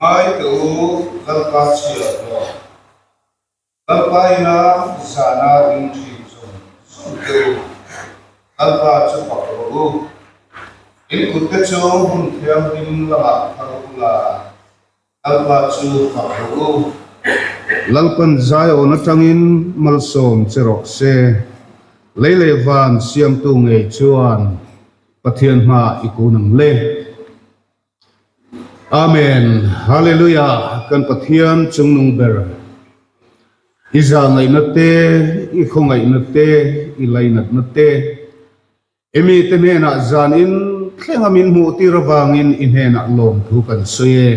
Ngai teh u, Lalpa chhiar rawh. Lalpa ina zana ding thin zawng zawng teh u, Lalpa chu fak rawh u. In kutte chu hmun thianghlim lamah phar ula, Lalpa chu fak rawh u. Lalpan Zion atangin malsawm che rawh se. Lei leh van siamtu ngei chuan Pathian hmaah i kun ang le. Amen Hallelujah kan Pathian chungnung ber i zahngaihna te i khawngaihna te i lainatna te i mite hnenah zan in thlenga min hmuh tir avangin i hnenah lawmthu kan sawi e.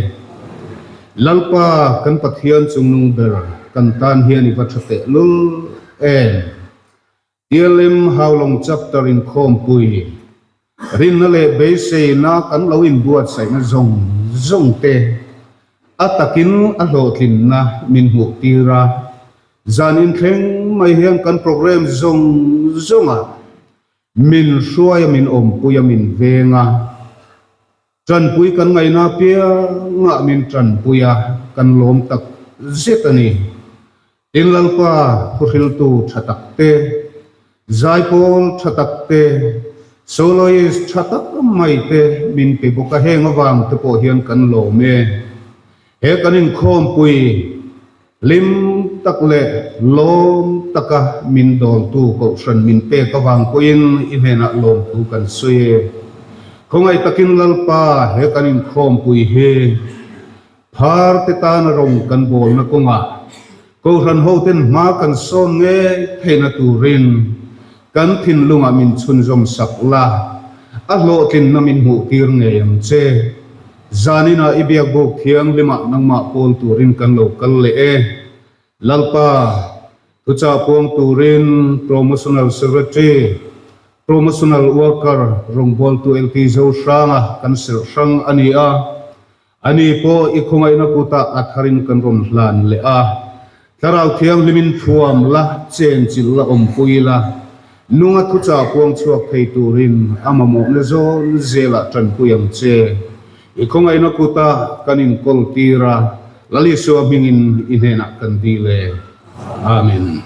Lalpa kan Pathian chungnung ber kan tan hian i va tha teh lul em. TLM Haulawng Chapter inkhawmpui, rinna leh beiseina kan lo inbuatsaihna zawng zawng te a takin a hlawhtlinna min hmuh tir a, zan inthleng mai hian kan program zawng zawngah min hruai a, min awmpui a, min veng a, tanpui kan ngaihna apiangah min tanpui a, kan lawm tak zet a ni. Tin Lalpa thuhriltu tha tak te, zaipawl tha tak te, soloist tha tak mai te min pe bawk a, heng avang te pawh hian kan lawm e. He kan inkhawmpui hlim tak leh lawm taka min dawltu Kohhran min pek avang pawhin i hnenah lawmthu kan sawi e. Khawngaih takin Lalpa he kan inkhawmpui hi Phar te tana rawng kan bawlna kawngah Kohhran hoten hma kan sawn ngei theihna turin kan thinlungah min chhunzawm sak la, a hlawhtlinna min hmuh tir ngei ang che. Zaninah i biakbuk thianghlimah nangmah pawl turin kan lo kal leh e. Lalpa, thuchah puang turin Promotional Secretary, Promotional Worker rawngbawltu LT Zohranga kan serh hrang a ni a. Ani pawh i khawngaihna kutah a tharin kan rawn hlan leh a, Thlarau Thianghlimin thuam la, chenchilh la, awmpui la, nunga thuchah puang chhuak thei turin a mamawhna zawn zelah tanpui ang che. I khawngaihna kutah kan inkawl tir a, Lal Isua hmingin i hnenah kan dil e. Amen.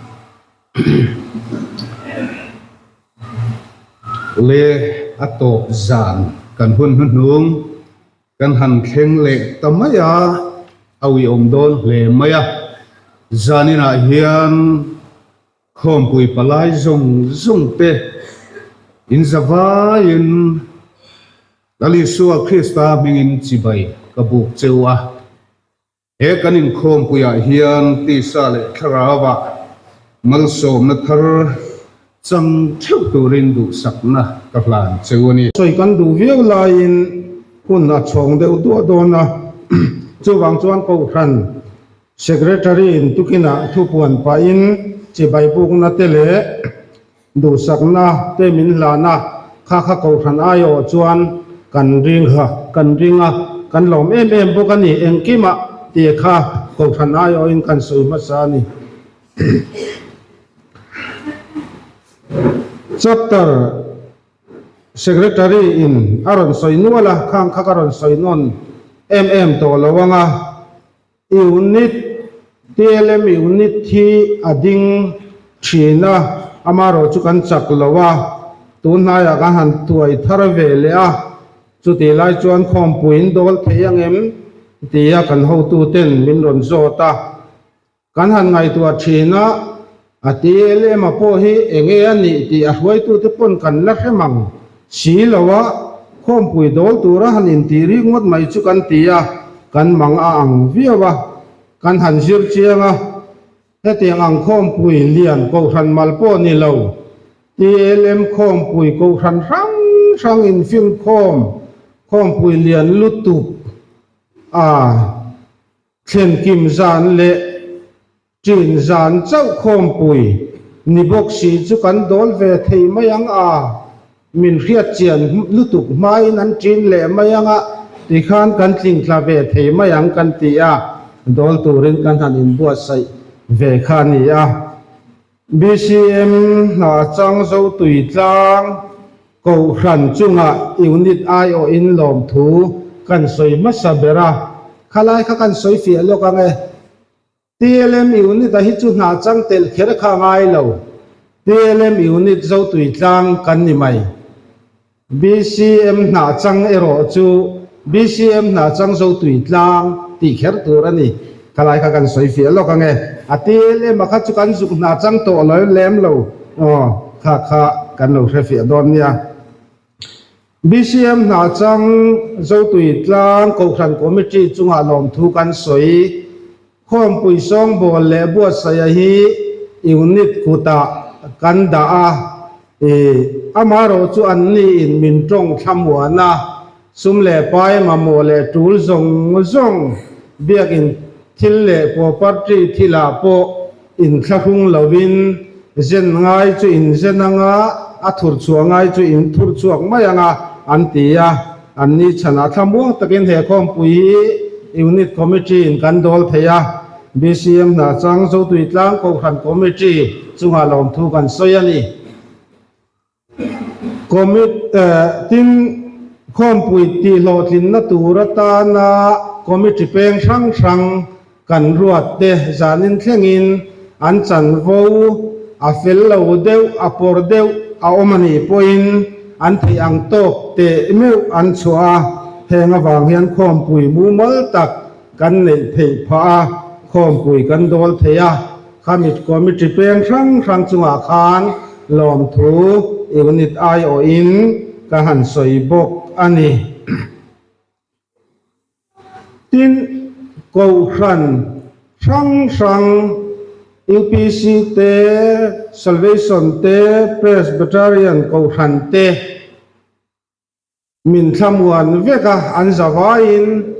Le a tawp zan kan hun hnuhnung. Kan han thleng leh ta mai a, a uiawm dawn hle mai a. Zaninah hian khawmpui palai zawng zawng te in zavaiin Lal Isua Krista hmingin chibai ka buk cheu a. He kan inkhawmpuiah hian tisa leh thlarauah malsawmna thar chang theuh turin duhsakna ka hlan cheu a ni. Sawi kan duh viau laiin hun a chhawng deuh duah dawn a, chuvang chuan Kohhran Secretary in tukinah thupuan pahin chibai bukna te leh Duhsakna te min hlan a, kha kha Kohhran aiawh chuan kan ring a, kan ring a, kan lawm em em bawk a ni, engkimah tih kha Kohhran aiawhin kan sawi hmasa a ni. Chapter Secretary in a rawn sawi nual a, khang kha ka rawn sawi nawn em em tawh lo ang a. Unit, TLM unit hi a ding thin a, amaherawh chu kan chak lo a, tun hnaiah kan han tuai thar ve leh a, chutih lai chuan khawmpuiin dawl thei ang em tia kan hotuten min rawn zawt a, kan han ngaihtuah thin a, a TLM a pawh hi enge a nih tih a hruaitute pawn kan la hre mang si lo a, khawmpui dawl tura han intih rik ngawt mai chu kan ti a, kan mang a ang viau a, kan han zir chiang a, hetiang ang khawmpui lian kohhran mal pawh ni lo, TLM khawmpui kohhran hrang hrang infinkhawm khawmpui lian lutuk a thlenkim zan leh Ṭin zan chauh khawmpui ni bawk si chu kan dawl ve thei mai ang a, min hriat chian lutuk hmain an ṭin leh mai ang a, tikhan kan tlingtla ve thei mai ang kan ti a, dawl turin kan han inbuatsaih ve kha a ni a. BCM hna chang zo tui tlang Kohhran chungah unit aiawhin lawmthu kan sawi hmasa ber a. Khalai kha kan sawi fiah lawk ang e. TLM unit a hi chu hna chang telh kher kha a ngai lo. TLM unit Zotui tlang kan ni mai. BCM hna chang erawh chu BCM hna chang Zotui tlang tih kher tur a ni. Khalai kha kan sawi fiah lawk ang e. A TLM a kha chu kan zuk hna chang tawh lo lem lo. Aw, kha kha kan lo hre fiah dawn nia. BCM hna chang Zotui Tlang Kohhran Committee chungah lawmthu kan sawi. Khawmpui sawngbawl leh buatsaia hi unit kutah kan dah a, i amaherawh chu anni in min tawng thlamuan a, sum leh pai mamawh leh tul zawng zawng biakin thil leh property thilah pawh Inthlahrung lovin zen ngai chu in zen anga, a thur chhuah ngai chu in thur chhuak mai anga an ti a. Anni chhanah thlamuang takin he khawmpui hi Unit Committee in kan dawl thei a. BCM hna chang Zotui Tlang Kohhran Committee chungah lawmthu kan sawi a ni. Commit Tin, khawmpui tihhlawhtlinna tur atana committee peng hrang hrang kan ruat te zanin thlengin an chanvo a fel lo deuh, a pawr deuh a awm a nih pawhin an theih ang tawk teh meuh an chhuah a, heng avang hian khawmpui mumal tak kan neih theih phah a, khawmpui kan dawl thei a. Khami committee peng hrang hrang chungah khan lawmthu unit aiawhin ka han sawi bawk a ni. Tin, Kohhran hrang hrang UPC te, Salvation te, Presbyterian Kohhran te, Min thlamuan vek a, an zavaiin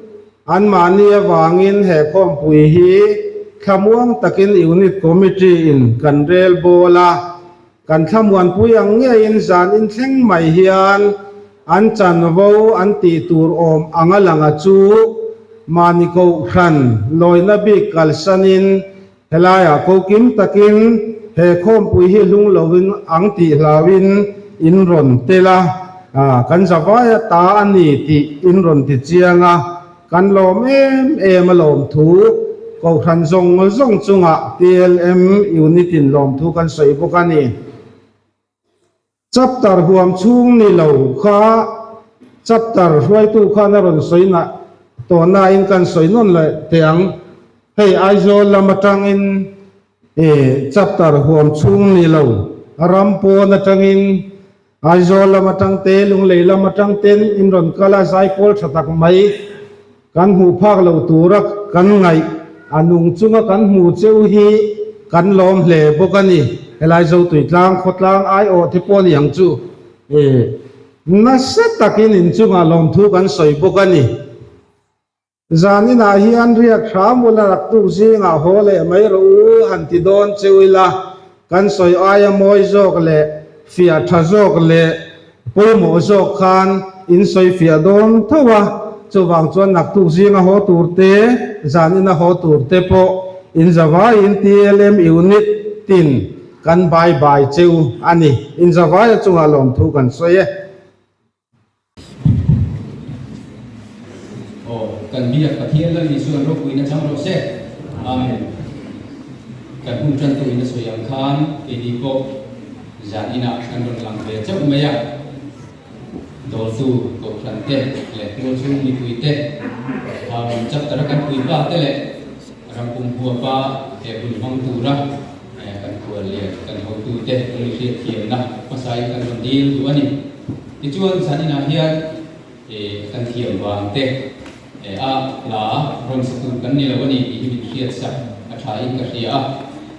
anmahni avangin he khawmpui hi thlamuang takin Unit Committee in kan rel bawl a, kan thlamuanpui ang ngeiin zan inthleng mai hian an chanvo an tih tur awm anga langa chu mahni kohhran lawina bik kalsanin Helaiah ko kim takin he khawmpui hi hlung lovin ang tih hlauin in rawn tel a, kan zavaia ta a ni tih in rawn ti chiang a, kan lawm em em a lawmthu Kohhran zawng zawng chungah TLM Unit in lawmthu kan sawi bawk a ni. Chapter huam chhung ni lo kha chapter hruaitu khan a rawn sawi nah tawh nain kan sawi nawn leh teh ang. Hei Aizawl lam atangin ih chapter huam chhung ni lo ram pawn atangin Aizawl lam atang te Lunglei lam atang ten in rawn kal a zaipawl tha tak mai Kan hmuh phak loh tura kan ngaih a nung chunga kan hmu cheu hi kan lawm hle bawk a ni. Helai Zotui tlang khawtlang aiawh te pawh ni ang chu e nasa takin inchungah lawmthu kan sawi bawk a ni. Zaninah hian riak hram ula raktuk zingah haw leh mai rawh u han ti dawn cheu ila kan sawi aia mawi zawk leh fiah tha zawk leh Pawimawh zawk khan in sawi fiah dawn tho a, chuvang chuan naktuk zinga haw tur te, zan ina haw tur te pawh in zavaiin TLM unit tin kan bai bai cheu a ni. In zavaia chungah lawmthu kan sawi e. Aw, kan biak Pathian Lal Isuan ropuina chang rawh se. Amen. Kan hun tantu in a sawi ang khan keini pawh zan inah kan rawn lang ve chauh mai a. Dawltu Kohhran te leh tualchhung mipui te, Harun chapter a kan puipa te leh rampum huapa he hun hmang tura kan khual leh kan hotu te kan inhriatthiamna hmasain kan rawn dil duh a ni. Tichuan zan inah hian kan thiam vang te a hla rawn sa tur kan ni lo a ni tih hi min hriat sak a tha in ka hria a.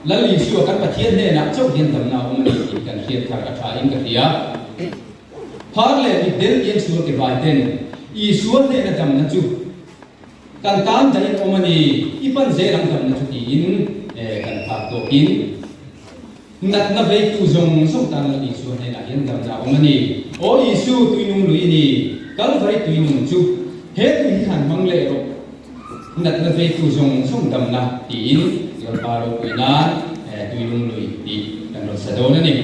Lal Isua kan Pathian hnenah chauh hian damna a awm a ni tih kan hriat thar a tha in ka hria. Phar leh mitdel pian sual ke vai ten Isua hnena damna chu kan tan dahin awm a ni, i pan zel ang damna chu tiin kan phak tawkin Natna veitu zawng zawng tan Lal Isua hnenah hian damna a awm a ni. Aw Isu, tuinung lui i ni, Kalvari tuinung chu he tui hi han hmang leh rawh. Natna veitu zawng zawng damna tiin Lalpa ropui nan tuinung lui tih kan rawn sa dawn a ni.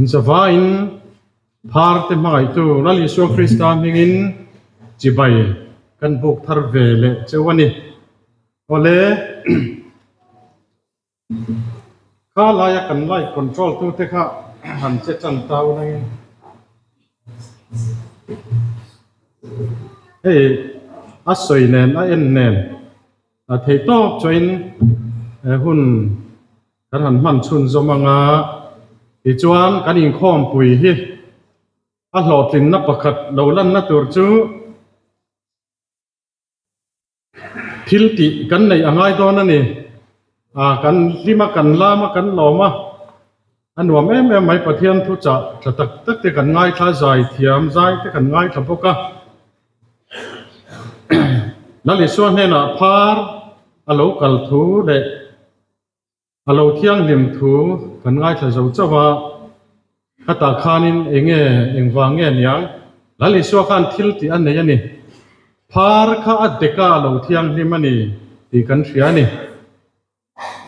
Zavaiin phar te hmangaihtu Lal Isua Krista hmingin chibai kan buk thar ve leh cheu a ni. Awle, kha laia kan light control tute kha han che tan ta unangin hei a sawi nen a en nen a thei tawk chuain hun Kan han hman chhunzawm anga tichuan kan inkhawmpui hi a hlawhtlinna pakhat lo lanna tur chu thil tih kan neih a ngai dawn a ni. Kan hlim a, kan lam a, kan lawm a, a nuam em em mai. Pathian thuchah tha tak tak te kan ngaithla, zai thiam zai te kan ngaithla bawk a. Lal Isua hnenah phar a lo kal thu leh A lo thianghlim thu kan ngaithla zo chauh a, khatah khanin eng nge, engvang nge niang? Lal Isua khan thil tih a nei a ni. Phar kha a deka a lo thianghlim a ni tih kan hria a ni.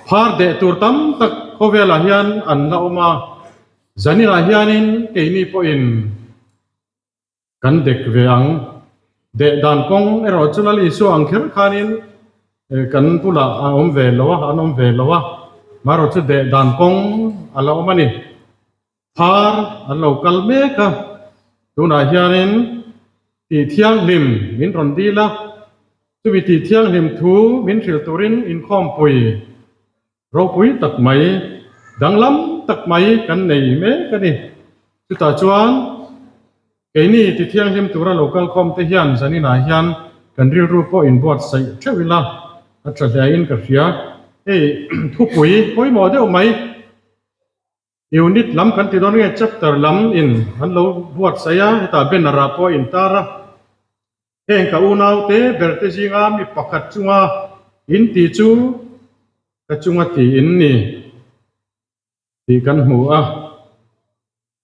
Phar deh tur tam tak khawvelah hian an la awm a, zaninah hianin keini pawhin Kan dek ve ang. Deh dan kawng erawh chu Lal Isua ang kher khanin kan bulah a awm ve lo a, an awm ve lo a. Marawh chu deh dan kawng a la awm a ni. Phar an lo kal mek a, tunah hianin tih thianghlim min rawn dil a, chumi tih thianghlim thu min hrilh turin inkhawmpui Ropui tak mai, danglam tak mai kan nei mek a ni. Chutah chuan keini ti thianghlim tura lo kalkhawm te hian zaninah hian kan rilru pawh inbuatsaih theuh ila a tha hlein ka hria. Hei thupui pawimawh deuh mai unit lam kan ti dawn nge chapter lam in an lo buatsaih a, hetah banner ah pawh a intar a. Heng ka unaute berte zinga mi pakhat chunga in tih chu ka chunga ti in ni tih kan hmu a,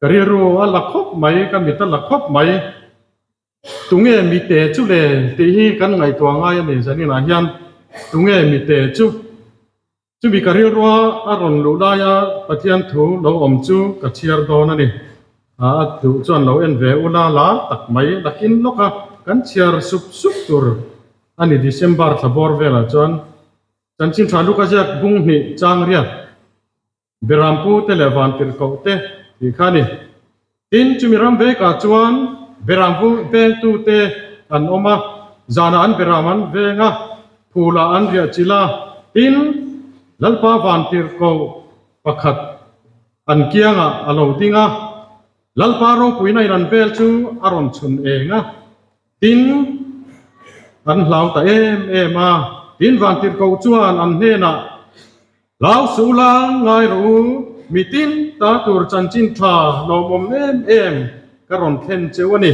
ka rilru a la khawp mai, ka mit a la khawp mai. Tunge mite chu le tih hi kan ngaihtuah ngai a ni zaninah hian tunge mite chu. Chumi ka rilrua a rawn luh laia Pathian thu lo awm chu ka chhiar dawn a ni. A duh chuan lo en ve ula lar tak mai lakin lawka kan chhiar sup sup tur a ni December thla bawr velah chuan Chanchin Tha Luka ziak bung hnih chang riat Berampu te leh Vantirhkoh te tih kha a ni. Tin, chumi ram vekah chuan beram vengtute an awm a, zanah an beram an veng a, phulah an riah chilh a. Tin, Lalpa vantirhkoh pakhat an kiangah a lo ding a, Lalpa ropuina in an vel chu a rawn chhun eng a. Tin, an hlau ta em em a. Tin, vantirhkoh chuan an hnenah, Hlau suh la ngai rawh u, mi tin ta tur chanchin tha lawmawm em em ka rawn thlen cheu a ni.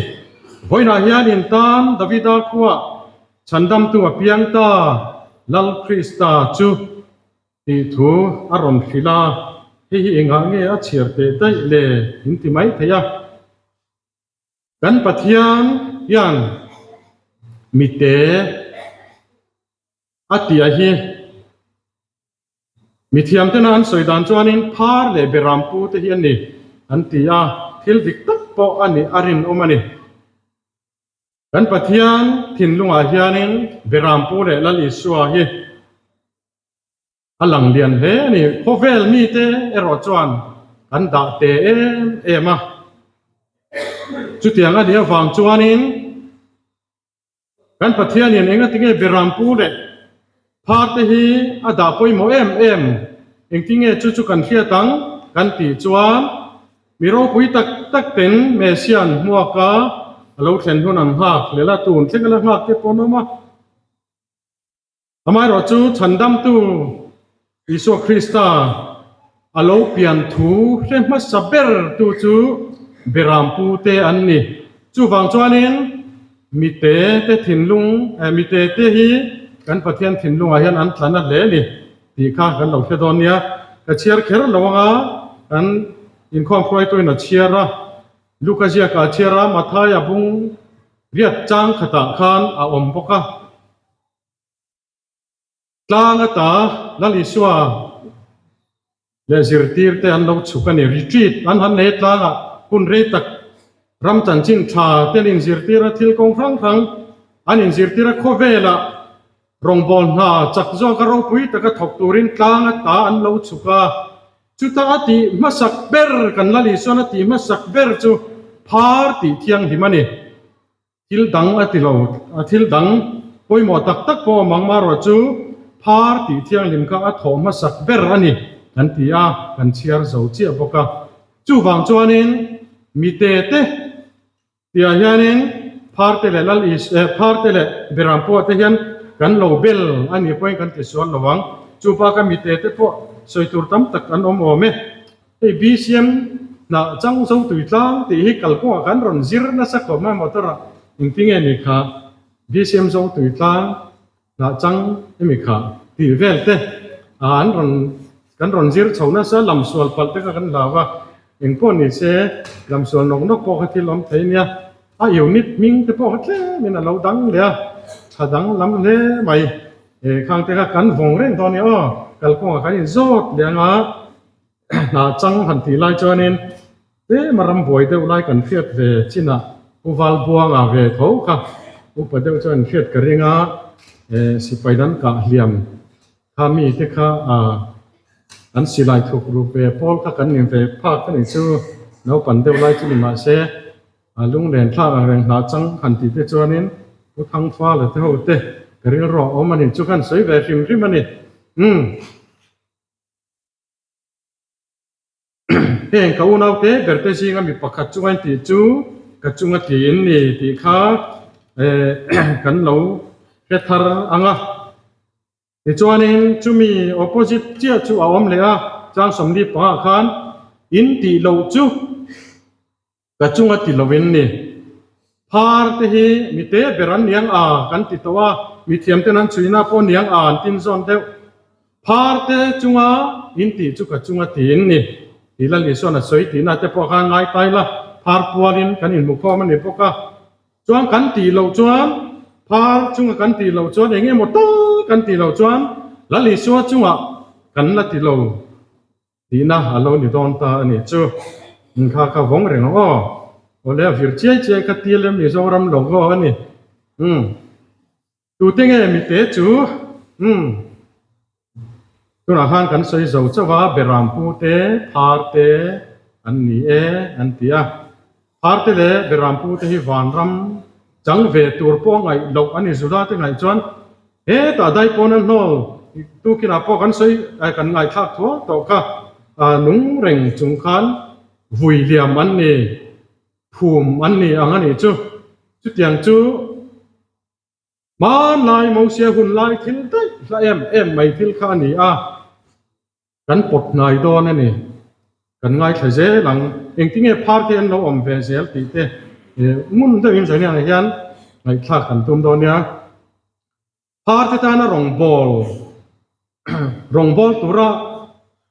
Vawiinah hian in tan Davida khuah chhandamtu a piang ta, Lal Krista chu tih thu a rawn hrilh a, hei hi engah nge a chhiar teh daih le in ti mai thei a. Kan Pathian hian mite A tia hi mithiam tena an sawi dan chuanin phar leh berampu te hi a ni an ti a, thil dik tak pawh a nih a rinawm a ni. Kan Pathian thinlungah hianin berampu leh Lal Isua hi a lang lian hle a ni. Khawvel mite erawh chuan kan dah te em em a, chutiang a nih avang chuanin, Kan Pathianin engatinge Berampu leh Phar te hi a dah pawimawh em em? Engtinge chu chu kan hriat ang? Kan tih chuan mi ropui tak tak ten Messiah an hmuak a, a lo thlen hun an nghak hlel a, tun thleng a la nghak te pawh an awm a. Amaherawh chu chhandamtu Isua Krista a lo pian thu hre hmasa ber tu chu Berampu te an ni. Chuvang chuanin mite te thinlung, mite te hi kan Pathian thinlungah hian an tla na hle a ni tih kha kan lo hre dawn nia. Ka chhiar kher lo anga kan inkhawm hruaituin a chhiar a, Luka ziakah a chhiar a, Mathaia bung riat chang khatah khan a awm bawk a. Tlang ata Lal Isua Leh zirtirte an lo chhuk a ni. Retreat an han nei tlang a, hun rei tak ram chanchin tha te an inzirtir a, thil kawng hrang hrang an inzirtir a, khawvelah rawngbâwl hna chak zawka ropui taka thawk turin tlang ata an lo chhuk a. Chuta a tih hmasak ber kan la Lisuan a tih hmasak ber chu phar tih thianghlim a ni. Thil dang a ti lo, a thil dang pawimawh tak tak pawh awm ang marawh chu phar tih thianghlim kha a thawh hmasak ber a ni kan ti a, kan chhiar zo chiah bawk a. Chuvang chuanin mite te tihah hianin phar te leh lal is eh phar te leh beram pawh te hian kan lo bel a nih pawhin kan ti sual lo ang. Chu bakah mite te pawh sawi tur tam tak an awm awm e. Hei BCM hnah chang zo tui tlang tih hi kalkawngah kan rawn zir nasa khawp mai motor ah engtinge ni kha BCM zo tui tlang hnah chang emi kha tih vel te an rawn kan rawn zir chho nasa lam sual palh te kha kan hlau a engpawh ni se lam sual nawk nawk pawh kha thil awm thei nia a unit hming te pawh kha tlem in a lo dang leh a tha dang lam hle mai khang te kha kan vawng reng dawn a ni aw kalkawngah kan inzawt leh anga. Hnah chang han tih lai chuanin tlem a ram buai deuh lai kan hriat ve chinah Pu Valbuanga ve tho kha upa deuh chuan hriat ka ring a, sipai dan kah hliam kha mi te kha an silai thuk ruk ve pawl kha kan ning ve phak a nih chu naupan deuh lai chu ni mahse a lunglen thlak ang reng hnah chang han tih te chuanin Pu Thangfa la te ho te ka rilru a awm a nih chu khan sawi ve hrim hrim a ni. Umm. Heng ka unaute berte zinga mi pakhat chunga in tih chu ka chunga ti in ni tih kha kan lo hre thar ang a. Tichuanin chumi opposite chiah chu a awm leh a, chang 40 pangah khan in tih loh chu Ka chunga ti lo in ni. Phar te hi mi te ber an niang a kan ti tawh a, mi thiam ten an chhuina pawh niang a an tin zawn deuh. Phar te chunga in tih chu ka chunga ti in ni. Tih Lal Isuan a sawi tihna te pawh khan ngai tai la, phar pualin kan inhmukhawm a ni bawk a. Chuan kan tih loh chuan, phar chunga kan tih loh chuan eng emaw tal kan tih loh chuan Lal Isua chungah kan la ti lo. Tihna a lo ni dawn ta a nih chu. Inkha kha vawng reng ang aw. Awle a vir chiai chiai kha TLM Mizoram logo a ni. Umm. Tute nge mite chu? Umm. Tunah khan kan sawi zo chauh a, Beram pu te, Phar te an ni e an ti a. Phar te leh Beram pu te hi vanram chang ve tur pawh a ngaih loh a ni Juda te ngaih chuan Hetah daipawn a hnawl tukinah pawh kan sawi kan ngaithlak thual tawh kha nung reng chung khan vui liam an ni, phum an ni ang a nih chu. Chutiang chu hmanlai Mosia hun lai thil daih hla em em mai thil kha a ni a. Kan pawt hnai dawn a ni. Kan ngaithla zel ang. Engtinge phar te an lo awm ve zel tih te ngun deuhin Zaniana hian ngaihthlak kan tum dawn nia. Phar te tana rawngbâwl rawngbâwl tura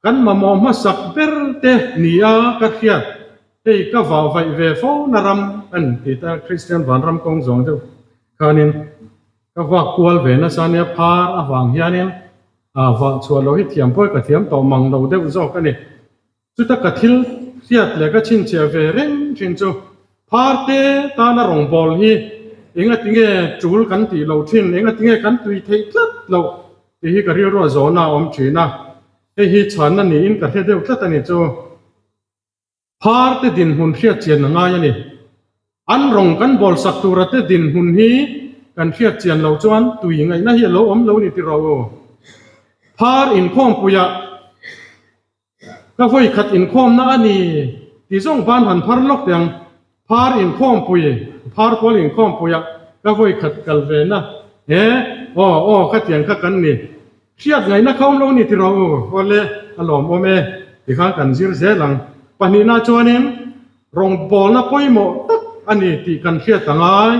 kan mamawh hmasak ber te nia ka hriat. Hei ka vah vaih ve fo na ram a ni tih te Kristian vanram kawng zawng deuh khanin ka vak kual ve nasa nia phar avang hianin A vah chhuah loh hi thiam pawh ka thiam tawh mang lo deuh zawk a ni. Chuta ka thil hriat leh ka chhinchhiah ve reng thin chu pharte tana rawngbâwl hi engatinge tul kan tih loh thin, engatinge kan tui theih tlat loh tih hi ka rilruah zawhna a awm thin a. Hei hi chhanna niin ka hre deuh tlat a ni chu. Pharte dinhmun hriat chian a ngai a ni. An rawng kan bawlsak tura te dinhmun hi kan hriat chian loh chuan tui ngaihna hi a lo awm lo ni ti rawh u. Phar inkhawmpuiah ka vawi khat inkhawmna a ni ti zawng ban han phar lawk teh ang. Phar inkhawmpui, phar kual inkhawmpuiah ka vawi khat kal ve na he aw aw khatiang kha kan ni. Hriat ngaihna kha awm lo ni ti rawh u, awle a lawmawm e tikhan kan zir zel ang. Pahnihna chuanin rawngbawlna pawimawh tak a ni tih kan hriat a ngai,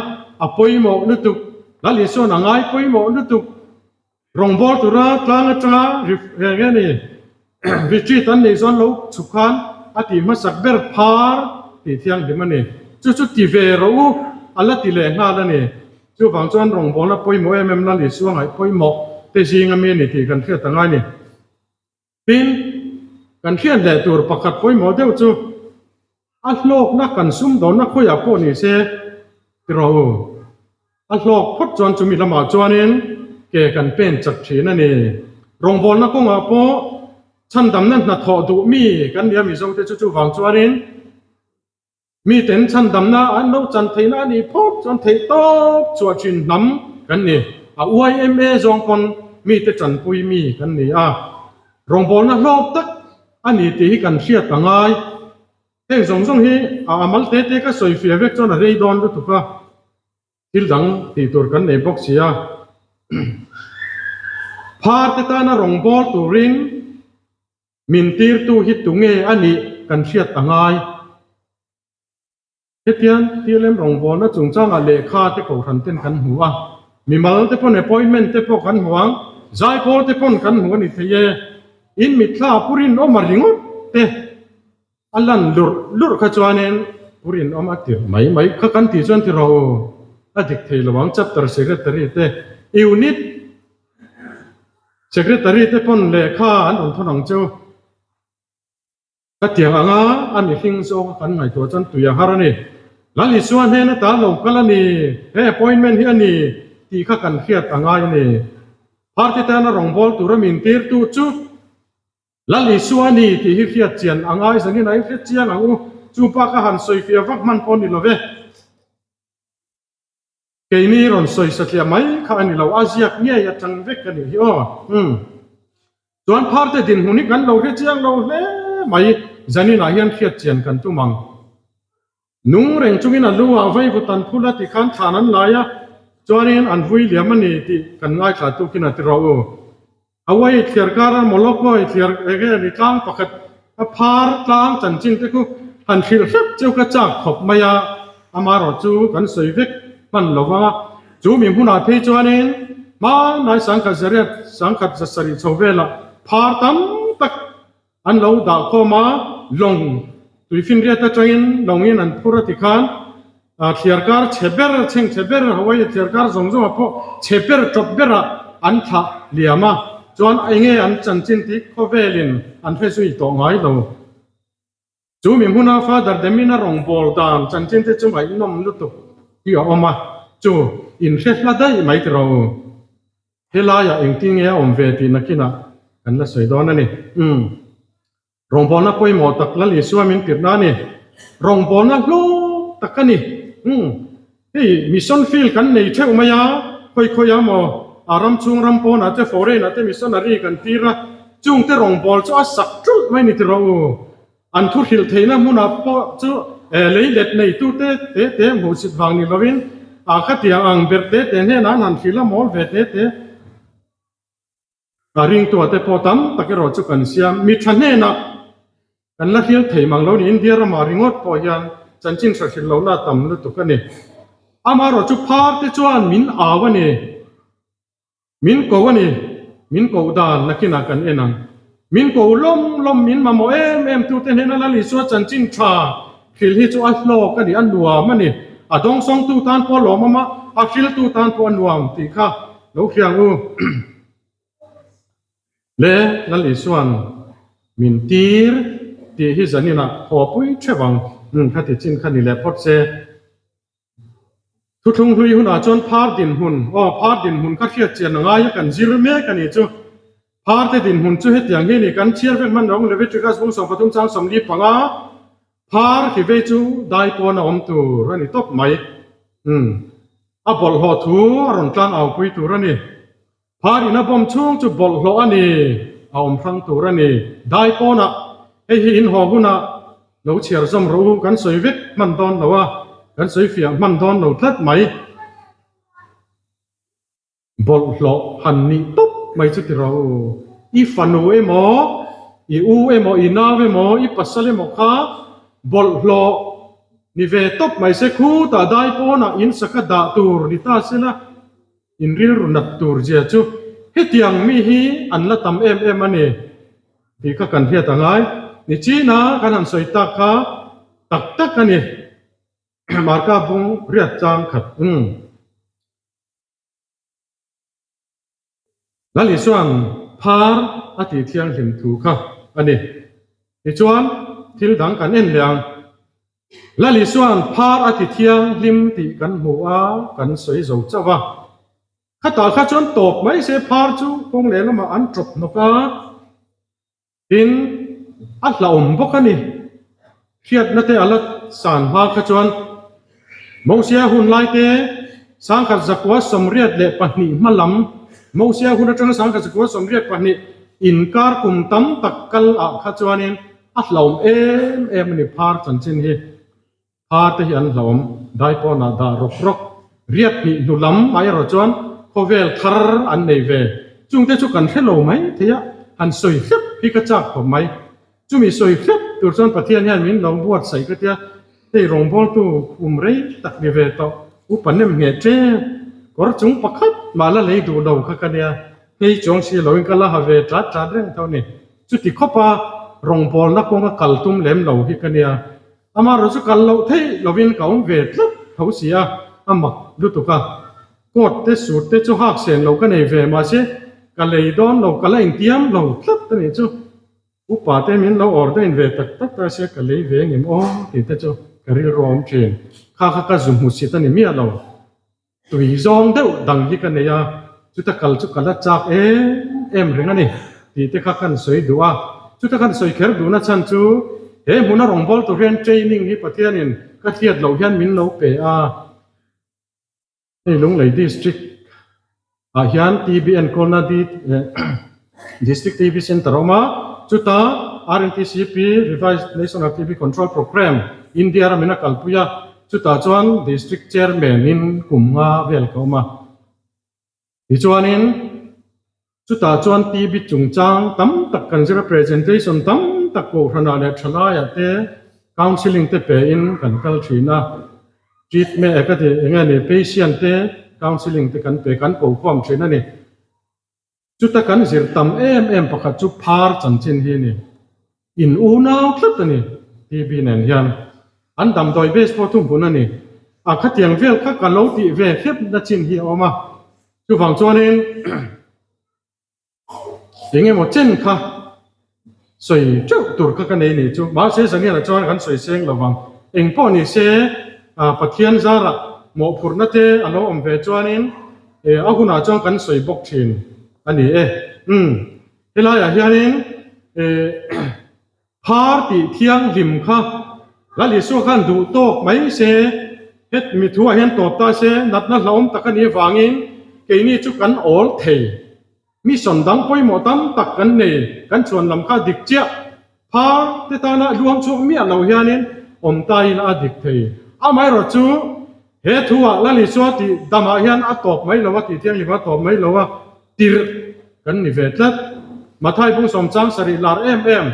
a pawimawh lutuk, Lal Isuan a ngai pawimawh lutuk. Rawngbâwl tura tlang atanga eng nge ni retreat an neih chuan lo chhuk khan a tih hmasak ber phar tih thianghlim a ni. Chu chu ti ve rawh u a la ti leh nghal a ni. Chuvang chuan rawngbâwlna pawimawh em em Lal Isua ngaih pawimawh te zing ami a ni tih kan hriat a ngai a ni. Tin. Kan hriat leh tur pakhat pawimawh deuh chu a hlawkna kan sumdawnna khawiah pawh ni se ti rawh u. A hlawk phawt chuan chumi lamah chuanin ke kan pen chak thin a ni. Rawngbawlna kawngah pawh chhandamna hnathawh duh mi kan nia Mizote chu chuvang chuanin Miten chhandamna an lo chan theihna a nih phawt chuan theih tawp chhuah thin hnam kan ni. A YMA zawng pawn mite tanpui mi kan ni a, rawngbawlna hlawk tak a ni tih hi kan hriat a ngai. Heng zawng zawng hi a amal te te ka sawi fiah vek chuan a rei dawn lutuk a, thil dang tih tur kan nei bawk si a. Phar te tana rawngbâwl turin Min tirtu hi tunge a nih kan hriat a ngai. Hetiang TLM rawngbawlna chungchangah lehkha te kohhran ten kan hmu a, mimal te pawn appointment te pawh kan hmu ang, zaipawl te pawn kan hmu a ni thei e. In mitthla pu rinawma ringawt te a lan lurh lurh kha chuanin pu rinawm a tirh mai mai kha kan tih chuan ti rawh u, a dik thei lo ang chapter secretary te unit Secretary te pawn lehkha an rawn thawn ang cheu. Ka tiang anga a mihring zawng a kan ngaihtuah chuan tui a har a ni. Lal Isua hnen ata lo kal a ni, he appointment hi a ni tih kha kan hriat a ngai a ni. Party tana rawngbâwl tura min tirtu chu Lal Isua a ni tih hi hriat chian a ngai zanin a inhre chiang ang u. Chu pa ka han sawifiah vak hman pawh ni lo ve. Keini rawn sawi satliah mai kha a ni lo, a ziak ngei atang vek a nih hi aw. Umm. Chuan pharte dinhmun hi kan lo hre chiang lo hle mai, zaninah hian hriat chian kan tum ang. Nung reng chungin a lu ah vaivut an phul a ti khan thlan an lai a, chuanin an vui liam a ni tih kan ngaithla tukin a ti rawh u. Hawaii thliar kara Molokai thliar enge a ni tlang pakhat a phar tlang chanchin te khu han hrilh hrep cheu ka chak khawp mai a, amaherawh chu kan sawi vek hman lo vang a, chu mi hmunah phei chuanin hmanlai sangkhat zariat sangkhat zasarih chho velah phar tam tak An lo dah khawm a, lawng tuifinriat atangin lawngin an phur a ti khan thliarkar chhe ber, chheng chhe ber, Hawaii thliarkar zawng zawngah pawh chhe ber tawp berah an thlah liam a, chuan enge an chanchin tih khawvelin an hre zui tawh ngai lo. Chu mi hmuna Father Demina rawngbâwl dan chanchin te chu ngaihnawm lutuk hi a awm a, chu inhre hla daih mai tiraw u. Helaiah engtin nge a awm ve tih nakinah kan la sawi dawn a ni. Umm. Rawngbawlna pawimawh tak Lal Isua min tirhna a ni. Rawngbawlna hlawk tak a ni. Umm. Hei mission field kan nei theuh mai a, khawi khawi a maw a ram chhung ram pawnah te foreign ah te missionary kan tir a, chungte rawngbâwl chu a sak ṭulh mai ni tiraw u. An thu hrilh theihna hmunah pawh chu lei let neitute te te hmuhsit vang ni lovin a khatiang ang ber te te hnenah an han hrilh a mawl ve te te. A ringtua te pawh tam tak erawh chu kan siam. Mi tha hnenah kan la hrilh thei mang lo ni. India ramah ringawt pawh hian chanchin hra hrilh lohna a tam lutuk a ni. Amaherawh chu phar te chuan min au a ni. Min ko a ni, min koh dan nakinah kan en ang. Min ko lawm lawm, min mamawh em em tute hnena Lal Isua chanchin tha hrilh hi chu a hlawk a ni, a nuam a ni. A dawngsawngtu tan pawh a lawmawm a, a hriltu tan pawh a nuam tih kha lo hria ang u. Le Lal Isua'n min tir tih hi zaninah khawpui theuh ang, kha ti chin kha ni leh phawt se. Thuthlung hlui hunah chuan phar dinhmun, aw phar dinhmun kha hriat chian a ngai a, kan zir mek a ni chu. Pharte dinhmun chu hetiang hi a ni, kan chhiar vek hman rawng Leviticus bung 13 chang 45, phar hi vei chu dai pawn a awm tur a ni tawp mai. Umm, a bawlhhlawh thu a rawn tlang au pui tur a ni. Phar in a bawm chhung chu bawlhhlawh a ni, a awm hrang tur a ni. Dai pawnah hei hi in haw hunah lo chhiar zawm rawh u, kan sawi vek hman dawn lo a, kan sawi fiah hman dawn lo tlat mai. Bawlhhlawh han nih tawp mai chu ti rawh u, i fanu emaw, i u emaw, i nau emaw, i pasal emaw kha bawlhhlawh ni ve tawp mai se, khutah dai pawnah in saka dah tur ni ta sela, In rilru nat tur zia chu hetiang mi hi an la tam em em a ni tih kha kan hriat a ngai. Nichina kan han sawi tak kha tak tak a ni. Marka bung riat chang khat. Umm. Lal Isua'n phar a tih thianghlim thu kha a ni. Tichuan, thil dang kan en leh ang. Lal Isua'n phar a ti thianghlim tih kan hmu a, kan sawi zo chauh a. Khatah kha chuan tawp mai se phar chu kawng lehlamah an ṭawp hnawk a, tin, a hlauhawm bawk a ni. Hriatna te a la san hma kha chuan Mosia hun lai te 1982 hma lam, Mosia hun atanga 1982 inkar kum tam tak kal ah kha chuanin a hlauhawm em em a ni phar chanchin hi. Phar te hi an hlauhawm daipawnah dah rawk rawk riat hnih hnu lam ah erawh chuan khawvel thar an nei ve. Chungte chu kan hre lo mai thei a, han sawi hlep hi ka chak khawp mai. Chumi sawi hlep tur chuan Pathian hian min lo buatsaih ka tia, hei rawngbawltu kum rei tak ni ve tawh, upa nem ngheh ṭep, kawr chung pakhat mah la lei duh lo kha ka nia, hei chuang si loin ka la ha ve ṭat ṭat reng tho ni. Chuti khawpa rawngbawlna kawnga kal tum lem lo hi ka nia, amaherawhchu kal loh theih lovin ka awm ve tlat tho si a, a mak lutuk a. Coat te suit te chu hak sen lo ka nei ve mahse ka lei dawn lo, ka la intiam lo tlat a nih chu. Upa te min lo ordain ve tak tak ta sia ka lei ve ngem aw tih te chu ka rilru a awm thin. Kha kha ka zu hmusit a ni miah lo. Tui zawng deuh dang hi ka nei a, chuta kal chu ka la chak em em reng a ni tih te kha kan sawi duh a. Chuta kan sawi kher duhna chhan chu he hmuna rawngbâwl tur hian training hi Pathianin ka hriat loh hian min lo pe a. Hei Lunglei District ah hian TB enkawlna District TB Centre a awm a, chuta RNTCP, Revised National TB Control Programme, India ramin a kalpui a, chutah chuan District Chairman in kum nga vel ka awm a. Tichuanin chutah chuan TB chungchang tam tak kan zir a, presentation tam tak kohhranah leh thalaiah te counselling te pein kan kal thin a, treatment eh ka ti eng nge ni patient te counselling te kan pe kan ko khawm thin a ni. Chuta kan zir tam em em pakhat chu phar chanchin hi a ni. In unau tlat a ni TB nen hian. An damdawi base pawh thuhmun a ni. A khatiang vel kha ka lo tih ve hlep na chin hi a awm a. Chuvang chuanin eng emaw chen kha sawi teuh tur kha ka nei ni chu. Mahse Zaniana chuan kan sawi seng lo vang. Eng pawh ni se Pathian zarah mawhphurhna te a lo awm ve chuanin a hunah chuan kan sawi bawk thin a ni e. Umm helaiah hianin Phar tih thianghlim kha Lal Isua khan duh tawk mai se, het mi thuah hian tawp ta se, natna hlauhawm tak a nih avangin keini chu kan awl thei. Mission dang pawimawh tam tak kan nei, kan chhuan lam kha dik chiah. Phar te tana luang chhuak miah lo hianin awm ta ila a dik thei. Amaherawh chu he thuah Lal Isua tih damah hian a tawp mai lo a, tih thianghlim a tawp mai lo a, tirh kan ni ve tlat. Mathai bung sawm chang sarih lar em em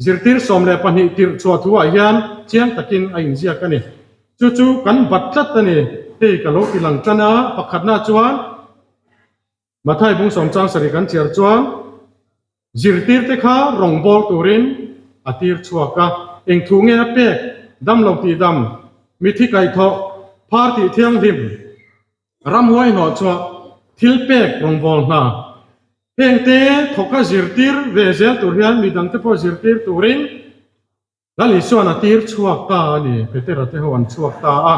zirtir 12 tirh chhuah thuah hian chiang takin a inziak a ni. Chu chu kan bat tlat a ni. Hei ka lo ti lang tan a, pakhatna chuan Mathai bung sawm chang sarih kan chhiar chuan zirtirte kha rawngbâwl turin a tir chhuak a. Eng thu nge a pek? Damlo tihdam, mithi kaihthawh, phar tih thianghlim, Ramhuai hnawh chhuah thil pek rawngbâwl hna. Hengte thawka zirtir ve zel tur hian mi dangte pawh zirtir turin Lal Isua'n a tir chhuak ta a ni, Petera te ho an chhuak ta a.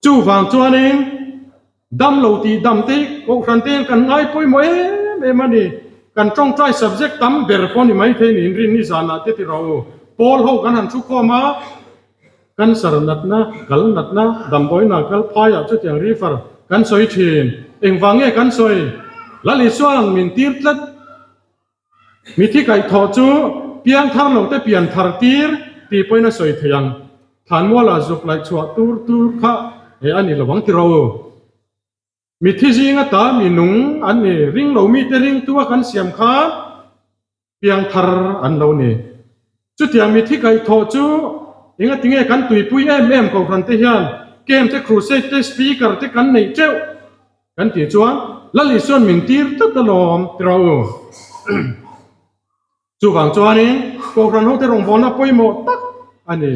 Chuvang chuanin damlo tih damte hi Kohhran te hian kan ngai pawimawh em em a ni. Kan tawngtai subject tam ber pawh ni maithei niin rin ni zanah te ti rawh u. Pawl ho kan han thu khawm a. Cancer natna, kal natna, damdawiina kal phaiah chutiang refer kan sawi thin. Engvang nge kan sawi? Lal Isua'n min tir tlat. Mithi kaihthawh chu piang thar lo te pian thar tir tih pawhin a sawi thei ang. Thlanmualah zuk laih chhuah tur tur kha he a ni lo ang tiraw u. Mithi zinga ta mi nung an ni, ring lo mite ringtu a kan siam kha piang thar an lo ni. Chutiang mithi kaihthawh chu engatinge kan tuipui em em Kohhran te hian camp te crusade te speaker te kan neih teuh kan tih chuan Lal Isuan min tir tlat alawm tiraw u. Chuvang chuanin Kohhran hote rawngbawlna pawimawh tak a ni.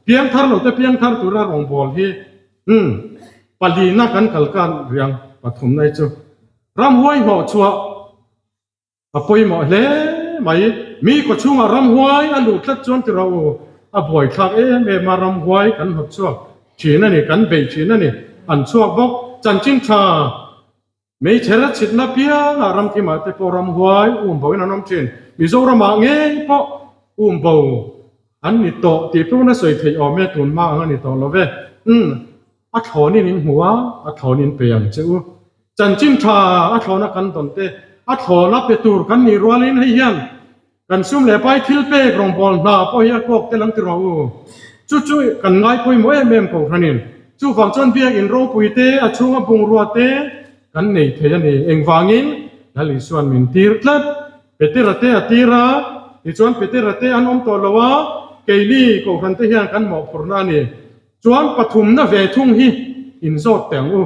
Piangthar lote piangthar tura rawngbâwl hi umm palina kan kal kan riang pathumna hi chu ramhuai hnawhchhuah a pawimawh hle mai. Mi kawchhungah ramhuai a luh tlat chuan ti rawh u, a buaithlak em em a, ramhuai kan hnawt chhuak thin a ni, kan beih thin a ni, an chhuak bawk. Chanchin tha meichher a chhitna piangah ramthimah te pawh ramhuai um boin an awm thin. Mizoramah ngei pawh um bo an ni tawh tih pawh na sawi theih awm e, tun hma ang a ni tawh lo ve. Umm, a thlawnin in hmu a, a thlawnin pe ang che u. Chanchin tha a thlawna kan dawn te, a thlawna pe tur kan nih rualin hei hian kan sum leh pai thil pek rawngbâwl hna pawh hi a kawk tel ang ti rawh u. Chu chu kan ngai pawimawh em em kohhranin. Chuvang chuan biakinn ropui te, a chhunga bungrua te kan nei thei a ni. Engvangin? Lal Isua'n min tir tlat. Petera te a tir a, tichuan Petera te an awm tawh lo a, keini kohhran te hian kan mawhphurhna a ni. Chuan pathumna ve thung hi inzawt teh ang u.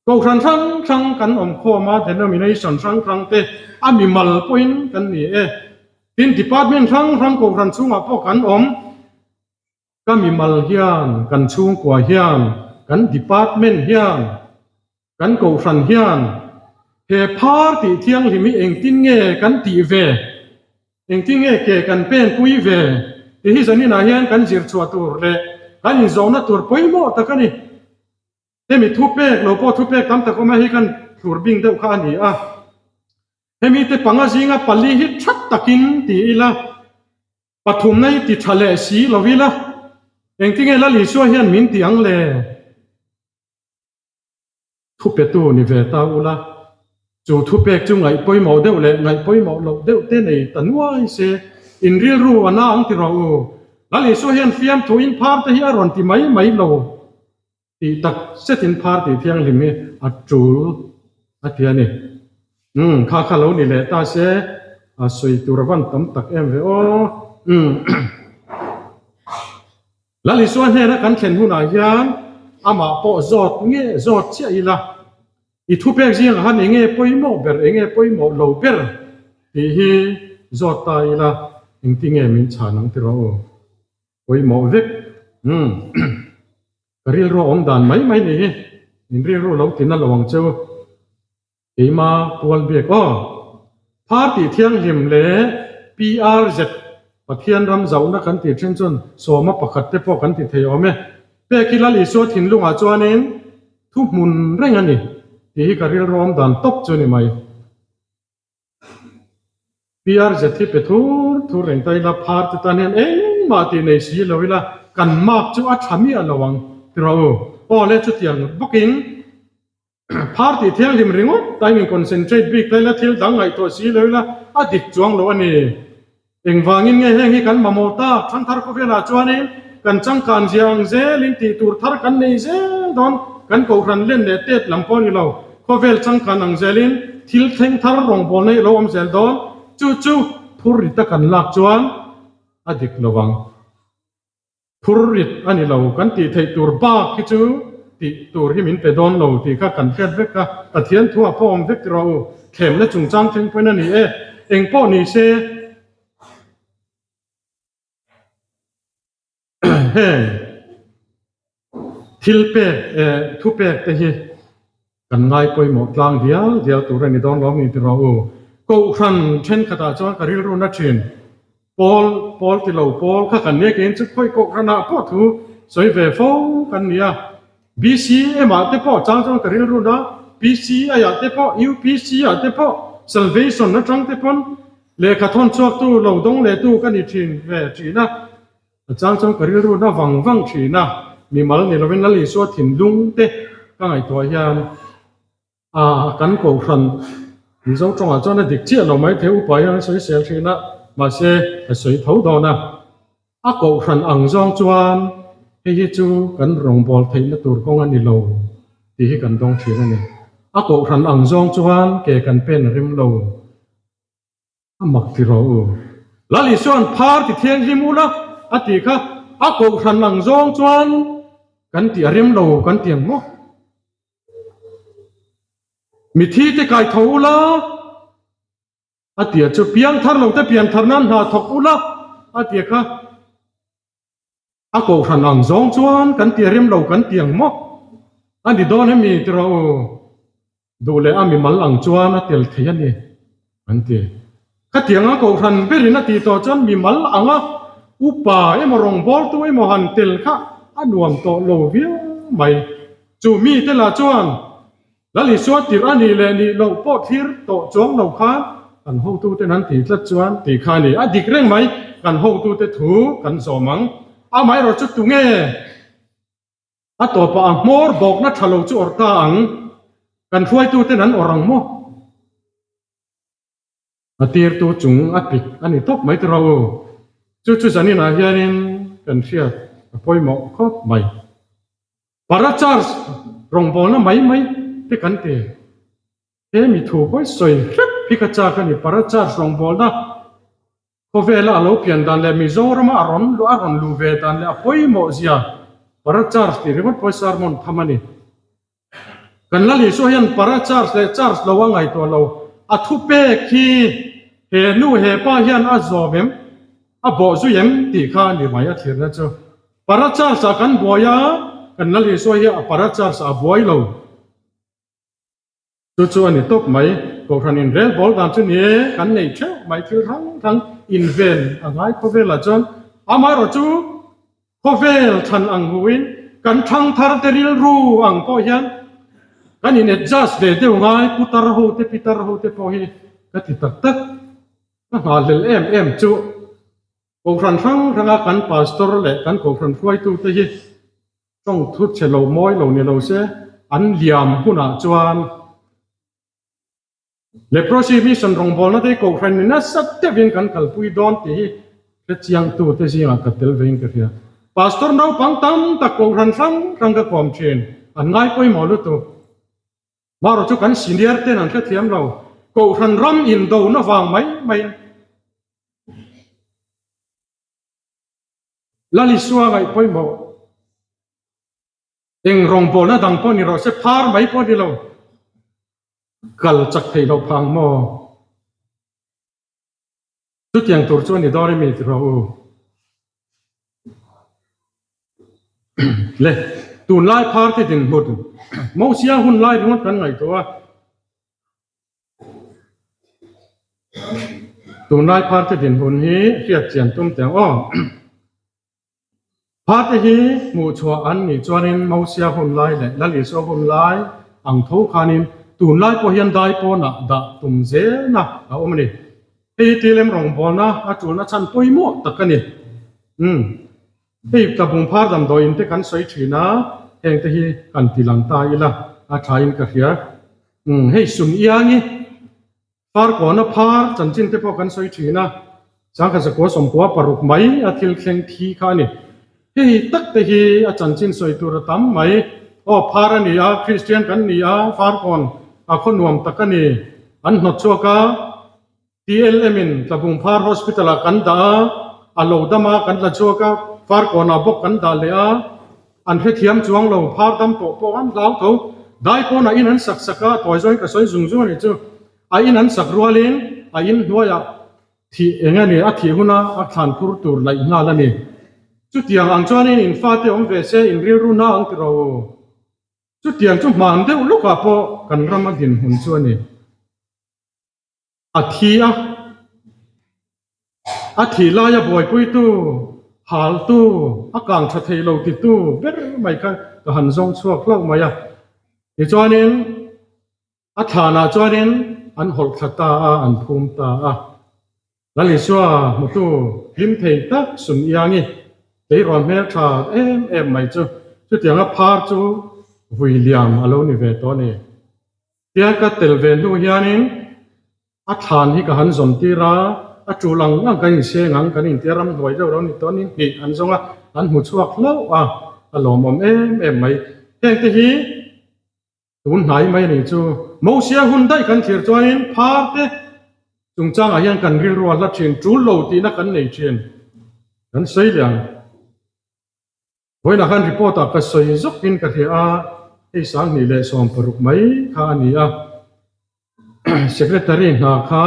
Kohhran hrang hrang kan awm khawm a, denomination hrang hrang te a mimal pawhin kan ni e. Tin, department hrang hrang kohhran chhungah pawh kan awm. Ka mimal hian, kan chhungkua hian, kan department hian, kan kohhran hian he phar tih thianghlim hi engtin nge kan tih ve? Engtin nge ke kan pen pui ve? Tih hi zaninah hian kan zir chhuah tur leh kan inzawhna tur pawimawh tak a ni. Hemi thupek lo pawh thupek tam tak awm a hi kan thlur bing deuh kha a ni a. Hemi te panga zinga pali hi tha takin ti ila, pathumna hi ti tha leh si lo ila, engtinge Lal Isua hian min ti ang le? Thupetu ni ve ta ula, chu thupek chu ngaih pawimawh deuh leh ngaih pawimawh loh deuh te nei ta nuai se, in rilru a na ang ti rawh u. Lal Isua hian fiamthu in phar te hi a rawn ti mai mai lo. Tih tak zetin phar tih thianghlim hi a tul a ti a ni. Umm, kha kha lo ni leh ta se, a sawi tur a van tam tak em ve aw. Umm. Lal Isua hnena kan thlen hunah hian amah pawh zawt nge zawt chiah ila, i thupek zingah khan enge pawimawh ber, enge pawimawh lo ber tih hi zawt ta ila, engtinge min chhan ang ti rawh u. Pawimawh vek. Umm. Ka rilru a awm dan mai mai ni hi. In rilru lo ti na lo ang cheu. Keima pual biak aw. Phar tih thianghlim leh PRZ Pathian ram zauhna kan tih then chuan sawma pakhat te pawh kan ti thei awm e. Pek hi Lal Isua thinlungah chuanin thuhmun reng a ni tih hi ka rilru awm dan tawp chu ni mai. PRZ hi pe thur thur reng ta ila, phar te tan hian engmah tih nei si lo ila, kan mark chu a tha miah lo ang ti rawh u. Aw le chutiang bawkin phar tih thianghlim ringawt time in concentrate bik ta ila thil dang ngaihtuah si lo ila a dik chuang lo a ni. Engvangin nge heng hi kan mamawh tak? Thangthar khawvelah chuanin kan changkan zia ang zelin tih tur thar kan nei zel dawn. Kan kohhran len leh tet lam pawh a ni lo. Khawvel changkan ang zelin thil thleng thar rawngbawlna hi a lo awm zel dawn. Chu chu phur rita kan lak chuan a dik lo ang. Phur rit a ni lo, kan tih theih tur bak hi chu tih tur hi min pe dawn lo tih kha kan hriat vek a, Pathian thu ah pawh awm vek ti rawh u, thlemna chungchang thleng pawhin a ni e, eng pawh ni se heng thil pek eh thu pek te hi Kan ngai pawimawh tlang dial dial tur a ni dawn lo mi ti rawh u. Kohhran thenkhatah chuan ka rilru na thin. Pawl, pawl ti lo pawl kha kan nia keiin chu khawi kohhranah pawh thu sawi ve fo kan ni a. BCM ah te pawh chang chuan ka rilru na, PCI ah te pawh, UPC ah te pawh, Salvation atang te pawn lehkha thawn chhuaktu lo dawng lehtu ka ni thin ve thin a. A chang chuan ka rilru na vang vang thin a, mimal ni lovin Lal Isua thinlung te ka ngaihtuah hian a kan kohhran Mizo tawngah chuan a dik chiah lo mai thei upa hian an sawi sel thin a, mahse a sawi tho dawn a. A kohhran ang zawng chuan hei hi chu kan rawngbâwl theihna tur kawng a ni lo tih hi kan dawng thin a ni. A kohhran ang zawng chuan ke kan pen a rim lo. A mak ti rawh u. Lal Isua'n phar ti thianghlim ula a tih kha a kohhran ang zawng chuan kan tih a rem lo kan ti ang maw? Mithi te kai tho ula a ti a chu piangthar lo te pianthar nan hna thawk ula a ti a kha a kohhran ang zawng chuan kan tih a rem lo kan ti ang maw? A ni dawn emi ti rawh u. Duh leh a mimal ang chuan a tel thei a ni, an ti. Khatianga kohhran berin a tih tawh chuan mimal anga upa emaw rawngbawltu emaw han tel kha a nuam tawh lo viau mai. Chu mite lah chuan Lal Isua tirh a nih leh nih loh pawh thlir tawh chuang lo khan kan hotuten an tih tlat chuan tih kha a ni. A dik reng mai, kan hotute thu kan zawm ang. Amaherawh chu tunge a tawpah a hmawr bawkna tha lo chu awrh ta ang? Kan hruaituten an awrh ang maw? A tirtu chung a pik a ni tawp mai tiraw u. Chu chu zaninah hianin kan hriat a pawimawh khawp mai. Para charge rawngbawlna mai mai te kan ti. He mi thu pawi sawi hrep hi ka chak a ni. Para charge rawngbawlna khawvela a lo pian dan leh Mizorama a rawn a rawn luh ve dan leh a pawimawh zia para charge tih ringawt pawh hi sermon tham a ni. Kan Lal Isua hian para charge leh charge lo a ngaihtuah lo. A thupek hi he nu he pa hian a zawm em, a bawh zui em tih kha a ni mai a thlirna chu. Para charge ah kan buai a, kan Lal Isua hi a para charge ah a buai lo. Chu chu a ni tawp mai. Kohhran inrel bawl dan chu ni e, kan nei theuh mai thil hrang hrang inven a ngai khawvelah chuan amaherawh chu Khawvel than ang huin kan thangthar te rilru ang pawh hian kan in adjust ve deuh ngai putar ho te pitar ho te pawh hi ka ti tak tak ka nghahhlel em em chu Kohhran hrang hranga kan pastor leh kan kohhran hruaitu te hi tawng thut che lo mawi lo ni lo se an liam hunah chuan Leprosy Mission rawngbawlna te hi kohhran in nasa deuhin kan kalpui dawn tih hi hrechiangtu te zingah ka tel vein ka hria. Pastor naupang tam tak kohhran hrang hrang ka kawm thin, an ngai pawimawh lutuk. Marawh chu kan senior ten an hrethiam lo, kohhran ram indona vang mai mai a. Lal Isua ngaih pawimawh. Eng rawngbawlna dang pawh ni rawh se, phar mai pawh ni lo. Kal chak theih loh phang maw? Chutiang tur chu a ni dawn emi ti rawh u. Le, tunlai party dinhmun Mosia hun lai ringawt kan ngaihtuah a. Tunlai party dinhmun hi hriat chian tum teh ang aw. Phate hi hmuh chhuah an nih chuanin Mosia hun lai leh Lal Isua hun lai ang tho khanin tunlai pawh hian dai pawnah dah tum zelna a awm a ni. Hei hi tlem rawngbawlna a tulna chhan pawimawh tak a ni. Umm. Hei tlabung phar damdawiin te kan sawi thin a, heng te hi kan ti lang ta ila a thain ka hria. Umm. Hei sum iangi. Farkawna phar chanchin te pawh kan sawi thin a, Sangkhat zakua sawmkua paruk mai a thil thleng thi kha a ni. Hei tak te hi a chanchin sawi tur a tam mai. Aw phar a ni a, Kristian kan ni a, Farkawn a khaw nuam tak a ni. An hnawt chhuak a, TLM in Tlabung Phar Hospital ah kan dah a, a lo dam a kan tla chhuak a, Farkawnah bawk kan dah leh a, An hrethiam chuang lo, phar dam tawh pawh an hlau tho. Dai pawnah in an sak sak a, tawi zawngin ka sawi zung zung a nih chu. A in an sak rualin a in hnuaiah thih eng a ni, a thih huna a thlan phur tur laih nghal a ni. Chutiang ang chuanin in fate awm ve se in rilru na ang ti rawh u. Chutiang chu hman deuh lawkah pawh kan ram a dinhmun chu a ni. A thi a, a thih laia buaipuitu, haltu, a kang tha thei lo titu ber mai kha ka han zawng chhuak hlauh mai a. Tichuanin a thlanah chuanin an hawlh thla ta a, an phum ta a. Lal Isua hmutu hlim thei tak sun iangi tleirawl hmeltha em em mai chu chutianga phar chu vui liam a lo ni ve tawh a ni. Tia ka tel ve hnu hianin a thlan hi ka han zawm tir a, a tul ang ang kan inseng ang kan intia ramhnuai deuh lo ni tawh ni hnih an zawng a, an hmu chhuak hlauh a, a lawmawm em em mai. Heng te hi tun hnai mai a nih chu. Mosia hun daih kan thlir chuanin phar te chungchangah hian kan rilru a hla thin, tul lo tihna kan nei thin, kan sawi leh ang. Vawiinah khan report ah ka sawi zawk in ka hria a, hei 2016 mai kha a ni a, Secretary hna kha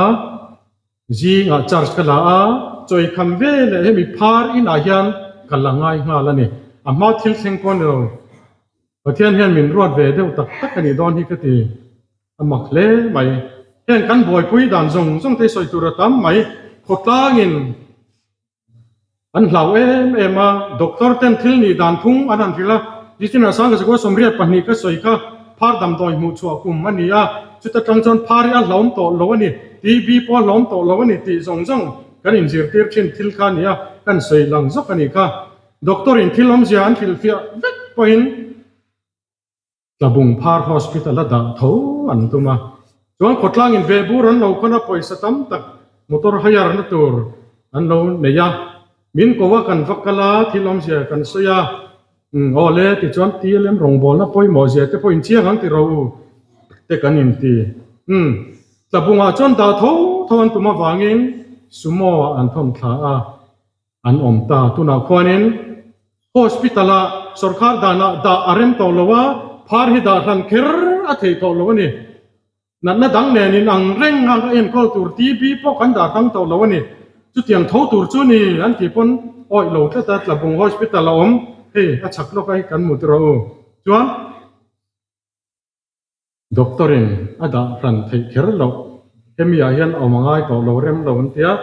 zingah charge ka la a, chawi kham ve leh hemi phar inah hian ka la ngai nghal a ni. A hma thil thleng pawh a ni lo, Pathian hian min ruat ve deuh tak tak a nih dawn hi ka ti, a mak hle mai. Heng kan buaipui dan zawng zawng te sawi tur a tam mai. Khawtlangin an hlau em em a, doctor ten thil nih dan phung an han hrilh a, Nichinah Sangha Zakua 82 ka sawi kha phar damdawi hmuh chhuah kum a ni a, chuta tang chuan phar hi a hlauhawm tawh lo a ni, TB pawh a hlauhawm tawh lo a ni tih zawng zawng kan inzirtir thin thil kha a ni a, kan sawi lang zawk a nih kha. Doctor in thil awmzia an hrilhfiah vek pawhin Tlabung Phar Hospital a dah tho an tum a, chuan khawtlang in ve bur an lo khawn a, pawisa tam tak motor hire na tur an lo nei a, min ko a kan va kal a, thil awmzia kan sawi a, umm aw le tichuan TLM rawngbawlna pawimawh zia te pawh inchiang ang ti ro u te kan inti, umm Tlabungah chuan dah tho tho an tum avangin Sumo ah an thawn thla a. An awm ta. Tunah khuanin hospital-ah sawrkar danah dah a rem tawh lo a, phar hi dah hlan kher a theih tawh lo a ni. Natna dang nen in ang reng a enkawl tur TB pawh kan dah hrang tawh lo a ni. Chutiang tho tur chu ni an tih pawn awih lo tlat a, Tlabung hospital a awm hei a chhak lawk a hi kan hmu tiraw u. Chuan. Doctor in a dah hran theih kher loh, hemi ah hian awm a ngai tawh lo rem lo an ti a.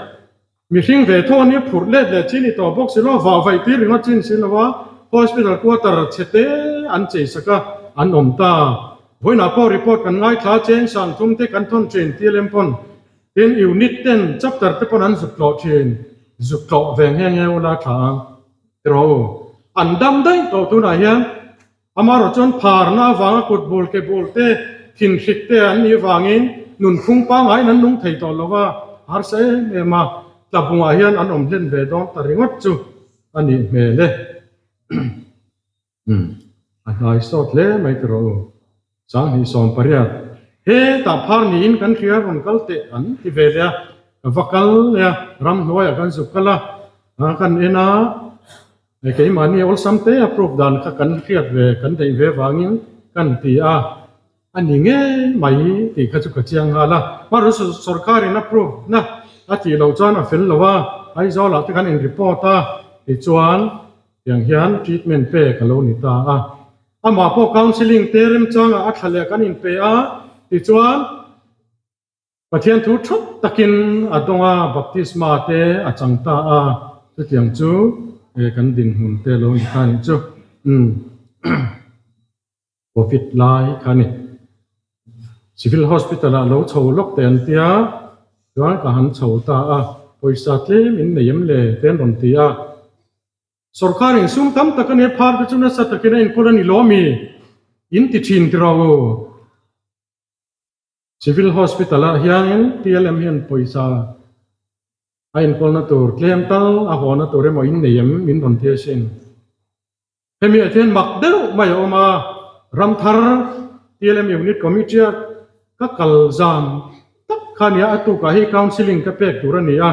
Mihring ve thaw ania phurh let leh chi ni tawh bawk si lo, vah vaih tir ringawt chin si lo a, hospital quarter chhe te an chei sak a, an awm ta. Vawiinah pawh report kan ngaithla a, cheng sang thum te kan thawn thin TLM pawn, tin unit ten chapter te pawn an zuk tlawh thin, zuk tlawh ve nghe nghe ula tha ang tiraw u. An dam daih tawh tunah hian. Amaherawh chuan pharna avanga kut bul ke bul te, thinhrik te an nih avangin nunphung pangaiin an nung thei tawh lo va, a harsa em em a, tlabungah hian an awm hlen ve dawn ta ringawt chu a nih hmel e. A hnai sawt hle mai ti rawh u. 2018, Hetah phar niin kan hria rawn kal teh an ti ve leh a, ka va kal leh a, ramhnuaiah kan zuk kal a, kan en a, Keimahni awlsam te a proof dan kha kan hriat ve kan neih ve vangin kan ti a, a ni ngei mai tih kha chu ka chiang nghal a. Hmarawh sorkarin a proof na a tih loh chuan a fel lo a, Aizawlah te kan in report a tichuan tiang hian treatment pek a lo ni ta a. Amah pawh counselling te remchangah a thla leh kan inpe a tichuan, Pathian thu thap takin a dawng a, baptisma te a chang ta a, chutiang chu kan dinhmun te lo ni ta nih chu. Umm Covid lai kha a ni. Civil Hospital ah lo chho lawk teh an tia, chuan ka han chho ta a, pawisa tlem in nei em le te an rawn ti a. Sorkar in sum tam tak a nia phar te chu nasa takin a enkawl a ni lo mi? In ti thin tiraw u? Civil Hospital ah hianin TLM hian pawisa a enkawlna tur tlem tal a hawna tur emaw in nei em min rawn ti asin. Hemi ah hian mak deuh mai a awm a, Ramthar TLM Unit Committee a ka kal zan tak kha nia a tukah hi counselling ka pek tur a ni a.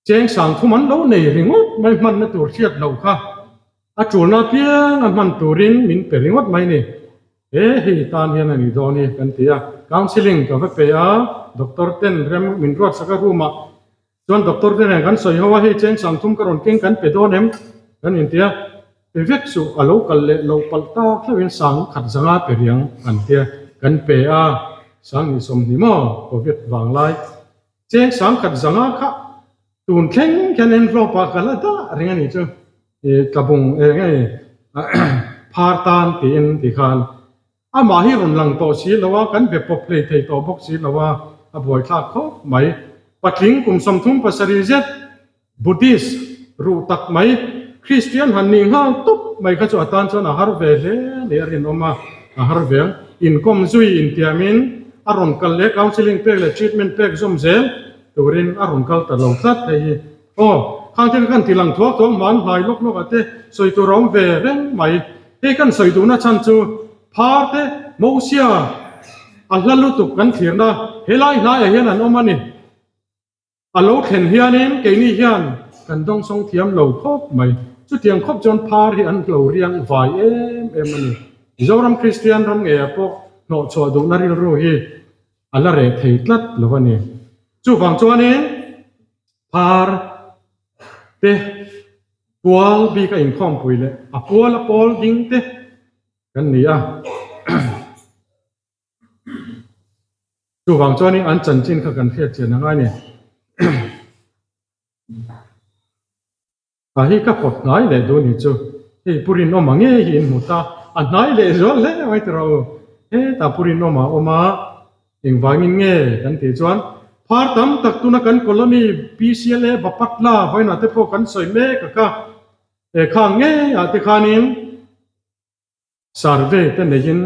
Cheng sang thum an lo nei ringawt mai hmanna tur hriat loh kha a tulna apiang a hman turin min pe ringawt mai ni. He hei tan hian a ni dawn hi kan ti a, counselling ka va pe a, doctor ten rem min ruatsak a room ah chuan doctor te nen kan sawi ho a, hei cheng sang thum ka rawn keng kan pe dawn em kan inti a, pe vek suh a lo kal leh loh palh tak hlauhin sang khat zanga pe riang an tia kan pe a, sang ni 20 maw covid vanglai. Cheng sangkhat zanga kha tun thleng khian envelope ah ka la dah reng a nih chu ih tlabung eng nge phar tan tiin ti khan amah hi rawn lang tawh si lo a kan be pawp hlei thei tawh bawk si lo a a buaithlak khawp mai. Patling kum 37 zet Buddhist ruh tak mai Christian han nih nghal tawp mai kha chu a tan chuan a har ve hle nih a rinawm a, a har ve ang. Inkawm zui intiamin a rawn kal leh counselling pek leh treatment pek zawm zel turin a rawn kal ta lo tlat hei hi. Aw, khang te kha kan ti lang thuak thuak hman hlai lawk lawk ah te sawi tur a awm ve reng mai. Hei kan sawi duhna chhan chu phar te Mosia a hla lutuk kan thlirna helai hnaiah hian an awm a ni. A lo thlen hianin keini hian kan dawngsawng thiam lo khawp mai. Chutiang khawp chuan phar hi an lo riang vai em em a ni. Mizoram Kristian ram ngeiah pawh hnawhchhuah duhna rilru hi a la reh thei tlat lo a ni. Chuvang chuanin phar te pual bik a inkhawmpui leh a pual a pawl ding te kan ni a. Chuvang chuanin an chanchin kha kan hriat chian a ngai ni. A hi ka pawt hnai leh duh ni chu. Hei Pu Rinawma ngei hi in hmu ta. A hnai leh zual hle mai tawh rawh u. Hetah Pu Rinawma a awm a, engvangin nge kan tih chuan phar tam tak tuna kan colony PCLA Bapatla vawiinah te pawh kan sawi mek a kha. He khang ngeiah te khanin Survey te neiin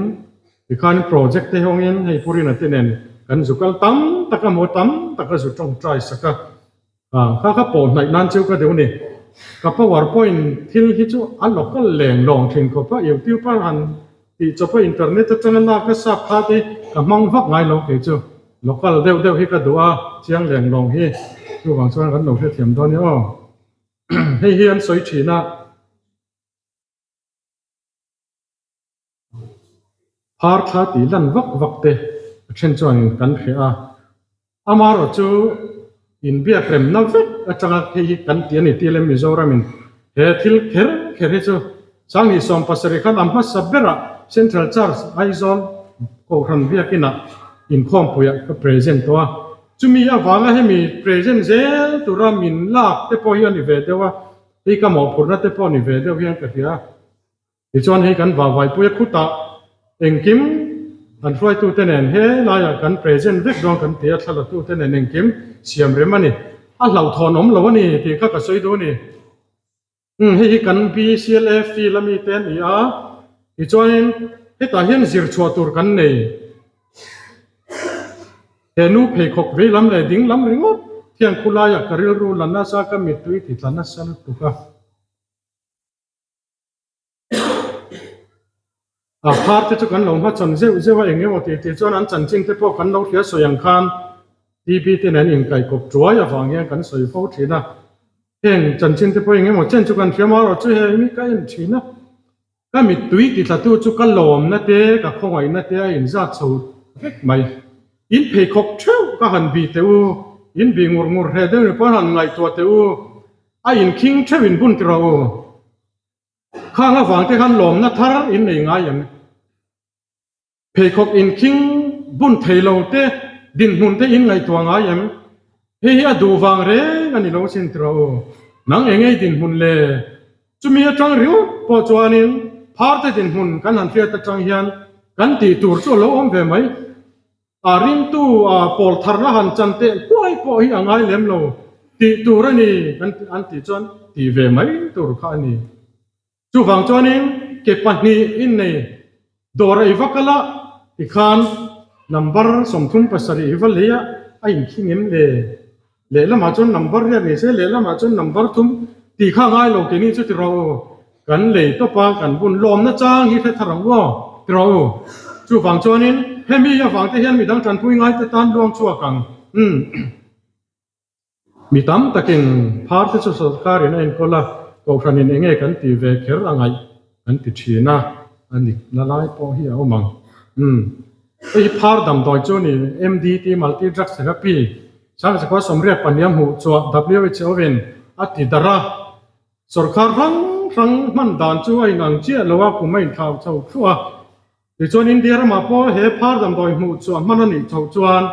tikhan project te hawngin hei Pu Rina te nen kan zu kal tam tak a maw tam tak a zu tawngtai sak a, ah kha kha pawh hnaih nan chu ka deuh ni. Ka power point thil hi chu a local leng lawng thin khawp a, YouTube a han tih chawp a internet atanga lak a sap kha te ka hmang vak ngai lo kei chu. Local deuh deuh hi ka duh a, chiang leng lawng hi chuvang chuan kan lo hrethiam dawn nia aw. Hei hi an sawi thin a. Phar thla tih lan vak vak te a then chuanin kan hria a, amaherawh chu inbiak remna vek atanga hei hi kan ti a ni tih leh Mizoramin he thil kher kher hi chu Sanghnih 70 khan a hmasa berah Central Church Aizawl Kohhran Biakinah inkhawmpuiah ka present tawh a, chumi avanga hemi present zel tura min lak te pawh hi a ni ve deuh a. Hei ka mawhphurhna te pawh ni ve deuh hian ka hria. Tichuan hei kan vahvaipui a khutah engkim an hruaitute nen he laiah kan present vek dawn kan ti a, thlalatute nen engkim siam rem a ni. A hlauhthawn awm lo a ni tih kha ka sawi duh a ni. Umm hei hi kan BCLA field a mite a ni a, tichuanin hetah hian zir chhuah tur kan nei. He nu pheikhawk vei lam leh ding lam ringawt hian khulaiah ka rilru la nasa ka mittui ti tla nasa lutuk a. A phar te chu kan lo hmachhawn zeuh zeuh a, eng emaw tih tih chuan an chanchin te pawh kan lo hria sawi ang khan TB te nen inkaihkawp tuai avang hian kan sawi fo thin a. Heng chanchin te pawh eng emaw chen chu kan hria marawh chu he mi ka en thin a. Ka mittui tithlatu chu ka lawmna te, ka khawngaihna te a inzat chho vek mai. In pheikhawk theuh ka han bih teh u, in bih ngur ngur hle deuh ni pawh han ngaihtuah teh u, a inkhing theuh in bun ti rawh u. Khang avang te khan lawmna thar in nei ngai em? Pheikhawk inkhing bun thei lo te dinhmun te in ngaihtuah ngai em? Hei hi a duh vang reng a ni lo sin tiraw u. Nang eng ei dinhmun le? Chumi atang ringawt pawh chuanin phar te dinhmun kan han hriat atang hian kan tih tur chu a lo awm ve mai. A ringtu a pawl tharna han chan teh hnuai pawh hi a ngai lem lo tih tur a ni kan an tih chuan tih ve mai tur kha a ni. Chuvang chuanin ke pahnih in nei dawr a i va kal a, tikhan number 37 i va lei a, a inkhing em le? Lehlamah chuan number riat ni se, lehlamah chuan number thum tih kha a ngai lo keini chu ti rawh u. Kan lei tawp a, kan bun lawmna chang hi hre thar ang u aw, ti rawh u. Chuvang chuanin hemi avang te hian midang tanpui ngai te tan luang chhuak ang. Umm. Mi tam takin phar te chu sorkarin a enkawl a, kohhranin eng nge kan tih ve kher a ngaih kan ti thin a, a nik na lai pawh hi a awm ang. Umm. Hei hi phar damdawi chu a ni, MDT, Multi Drug Therapy, Sangchakua 84 hmuh chhuah WHO in a ti darh a, sorkar hrang hrang hman dan chu a inang chiah lo a, kum a inthlau chho thluah a. Tichuan India ramah pawh he phar damdawi hmuh chhuah hman a nih chhoh chuan,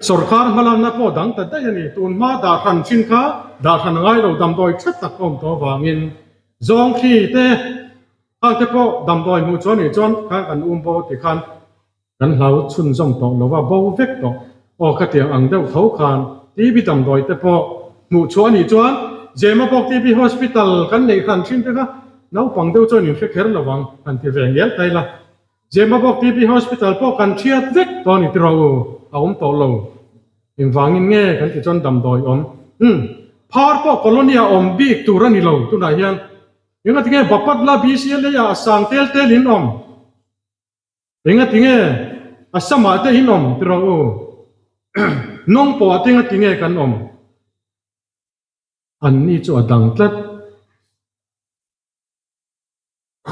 Sorkar hmalakna pawh dang ta daih a ni. Tun hma dah hran thin kha dah hran a ngai lo, damdawi tha tak a awm tawh avangin zawng thli te khang te pawh damdawi hmuh chuan nih chuan kha kan um bo ti khan kan hlau chhunzawm tawh lo va, bo vek tawh. Aw khatiang ang deuh tho khan TB damdawi te pawh hmuh chhuah a nih chuan Zemabawk TB Hospital kan neih hran thin te kha naupang deuh chuan in hre kher lo vang han ti ve ngial ta ila. Zemabawk TB Hospital pawh kan thiat vek tawh a ni tiraw u, a awm tawh lo. Engvangin nge kan ti chuan damdawi awm? Umm, phar pawh colony ah awm bik tur a ni lo tunah hian. Engati nge Bapatla BCLA ah a sang tel tel in awm? Engati nge Assam ah te in awm tiraw u? Nawng pawh ah te engati nge kan awm? Anni chu a dang tlat.